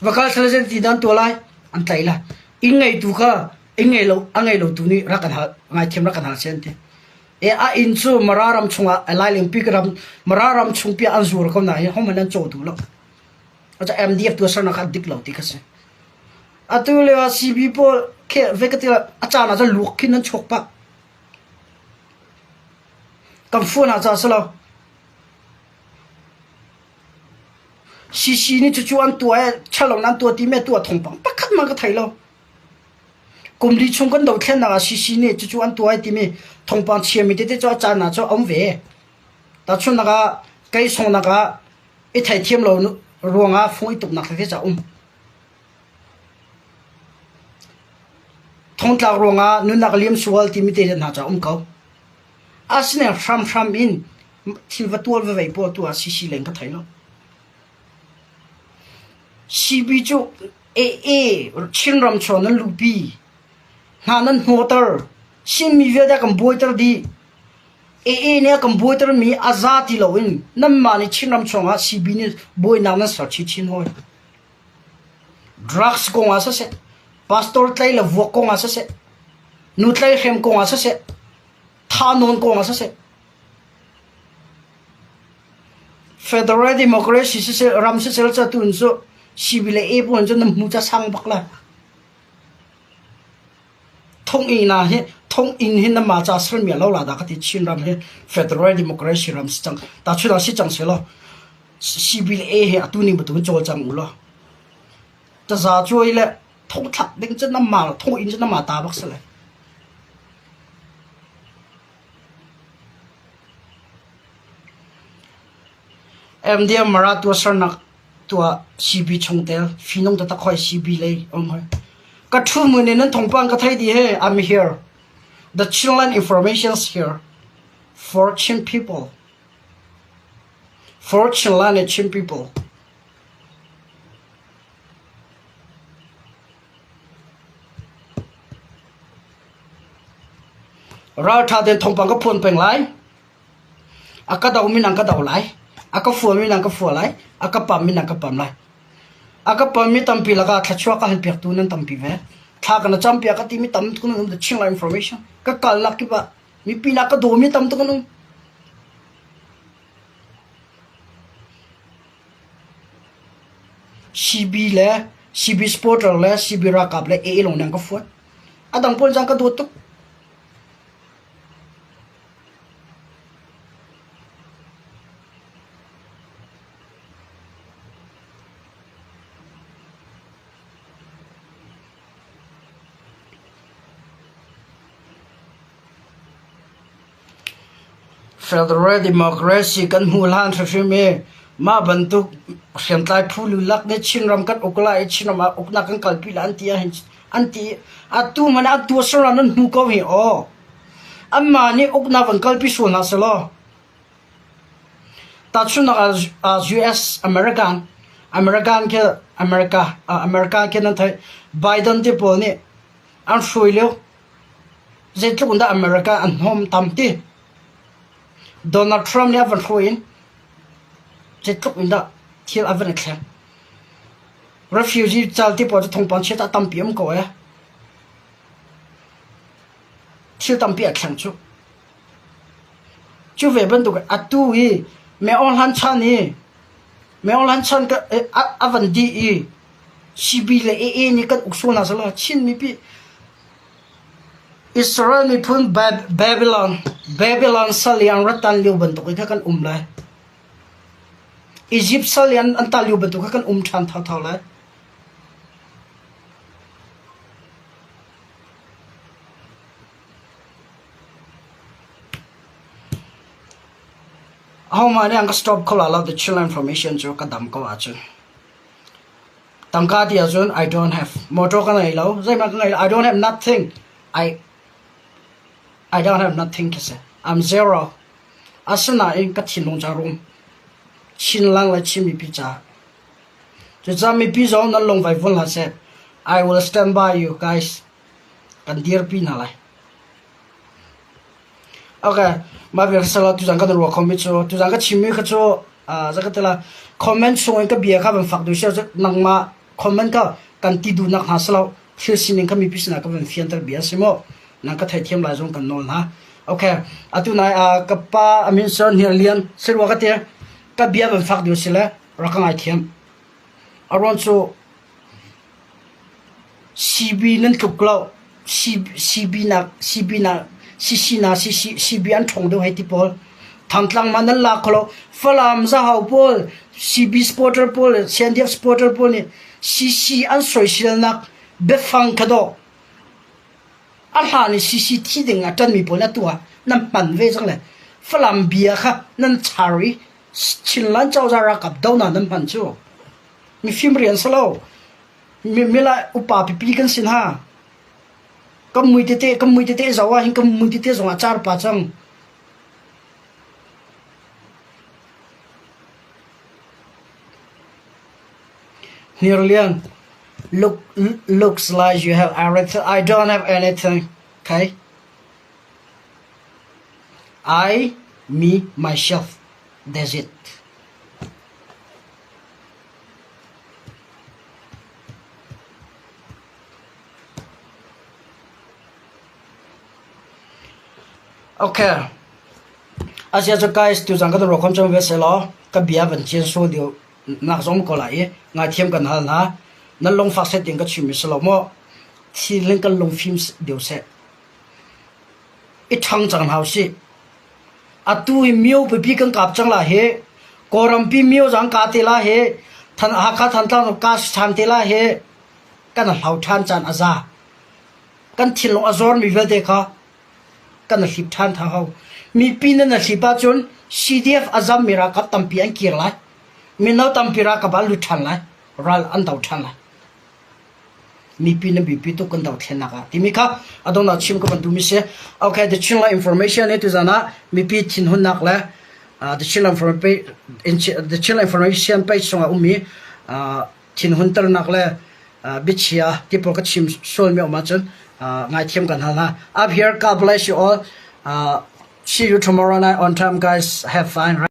Va kal seh zeiti dah an tuah lai an tlaih lai. Inn ngeitu kha inn ngei lo a ngei lo tu nih rak kan hal ngaithiam rak kan hal sen ti. E a inn cu Mara ram chungah Lailengpi ram Mara ram chungpi an zuar ko nain hohmanh an caw duh lo. Aca MDF tuahsernak kha a dik lo ti kha si. Atu lio ah CB pawl khi ve ka ti a caan ah cun luak khin an chuak pah. Kan fuan ah ca si lo. CC nih cucu an tuah i ṭhalo nan tuah ti mi tuah thawngpang pakhat hmanh ka thei lo. Kum li chung kan dothlennak ah CC nih cucu an tuah i timi thawngpang chiami tete cu a caan ah cun a um ve. Tahchunhnak ah kei songnak ah i theithiam lo ruangah fung i tuknak tete ca um. Thongtlak ruangah nunnak liam sual timi te hna cu a um ko. Asinain hramhram in thil va tual va vei pawl tu ah CC leng ka thei lo. CB cu AA Chinram chuan nan luhpi hna nan hnawter Chinmi vialte kan buaiter dih. AA nih a kan buaitermi a za ti loin nanmah nih Chinram chungah CB nih buainak nan ser chinchin hawi. Drugs kongah siseh, pastor tlai le vuak kongah siseh, nu tlaihrem kongah siseh, thahnawn kongah siseh, Federal Democracy siseh, ram siseh cu tu cu CB le A pawl cu nan hmu ca sang bak lai. Thonginn ah hi thonginn hi nanmah ca sermi a lo la dah ka ti Chinram hi Federal Democracy ram si cang tahchun ah si cang sehlaw CB le A hi atu ning bantuk in cawlcang u law taza cuai le thongthlak ding cu nanmah thonginn cu nanmah ta bak si lai. MDM Mara tuahsernak tuah CB chungtel fihnung taktak hoi CB lei um hoi. Ka thu mun in nan thawngpang ka thei dih he I'm here. The Chinland information's here for Chin people. For Chinland and Chin people. Raltha ten thawngpang ka phuan peng lai. A ka domi nan ka do lai. A ka fuami nan ka fua lai. A ka pammi nan ka pam lai. A ka pammi tampi lakah thluachuah ka halpiaktu nan tampi ve. Thla ka na campiak ka timi tam tuk nan um. The Chinland information. Ka kalnak kip ah mipi nak ka dawmi tam tuk an um. CB le CB supporter le CB ralkap le AA lawng nan ka fuat. A dang pawl zong ka dawt tuk. Federal Democracy kan hmuh hlan hrimhrim i mah bantuk hriamtlai phu lulak nih Chinram kan uk lai i Chinram ah uknak kan kalpi lai an ti ahhin an ti atu hmanh ah tuahsernak nan hmu ko hi aw. Anmah nih uknak van kalpi sual hna sehlaw. Tahchunhnak ah US American American khi America America khi nan theih Biden te pawl nih an hruai lio zeitluk in dah America an hnawm tam ti. Donald Trump nih a van hruai in zeitluk in dah thil a van i thleng. Refugee cal ti pawl cu thawngpang chiat ah tampi um ko ee. Thil tampi a thleng cu. Cu ve bantuk atu i Meo Hlan chan i Meo Hlan chan a van dih i CB le AA nih kan uk sual hna selaw Chin mipi Israel miphun Babylon Babylon sal i an rat tan lio bantuk in kha kan um lai. Egypt sal i an tan lio bantuk kha kan um ṭhan thotho lai. Ahohmah nih an ka stop kho lai lo the chill information cu ka dam ko ahcun. Tangka ti ahcun I don't have. Motor ka ngei lo. Zeihmanh ka ngei lo. I don't have nothing. I I don't have nothing khi si. I'm zero. Asinain ka thinlung ca rum. Chinlang le Chin mipi caah. Cucaah mipi zong nan lung vai vun hlah seh. I will stand by you guys. Kan dirpi hna lai. Okay, mah vial sala tuzan kan ruah khomi cu tuzan ka chimmi kha cu zaka tila comment chung in ka bia kha van fak duh sia nangmah comment ka kan ti duhnak hna silo thil sining kha mipi sinah ka van fianter bia si mu nang ka theithiam lai zong kan nawl hna. Okay, atu nai ka pa amin sir Hniar Lian sirwa ka ti ka bia van fak duh si le rak ka ngaithiam. Aruang cu CB nan tluk lo. CB nak CB nak CC na CC CB an ṭhawng deuh hei ti pawl. Thantlang ma nan la kho lo. Falam Zahau pawl CB supporter pawl CNDF supporter pawl nih CC an soiselnak biafang kha dawh a hlan i CC thi ding a ṭanmi pawl na tuah nan hman ve cang le Falam bia kha nan char i Chinland cozah ralkap donak nan hman cu mifim rian si lo. Mila upa pipi kan si hna. Kan mui tete kan mui tete zoh ah hin kan mui tete zong ah car pa cang. Hnirlian look looks like you have everything. I don't have anything. Okay? I, me, myself. That's it. Okay. Asia cu guys tuzan kan ruah khom cang ve selaw ka bia van cian sual deuh nak zong ko lai i ngaithiam kan hal hna. Nan lungfak set ding ka chim mi si lo maw? Thinling kan lungfim deuh seh. I ṭhang cang hna usih. Atu hi mio pipi kan kap cang la hi. Kawlrampi mio zang ka te la hi. Than Hakha Thantlang ka ṭhan te la hi. Kan hlau ṭhan caan a za. Kan thinlung a zormi vialte kha kan hlip ṭhan tha hau. Mipi nan hlip ahcun CDF a zammi ralkap tampi an kir lai. Mino tampi ralkap ah lut ṭhan lai. Ral an do ṭhan lai. Mipi na biapi tuk kan dothlennak ah timi kha a donghnak chim ka van duhmi si. Okay, the Chinland information hi tuzan ah mipi thinhunnak le uh, the Chinland information the Chinland information page chungah ummi uh, thinhunternak le uh, biachia ti pawl ka chim sualmi um ahcun uh, ngaithiam kan hal hna. Up here, God bless you all. Uh, see you tomorrow night on time, guys. Have fun.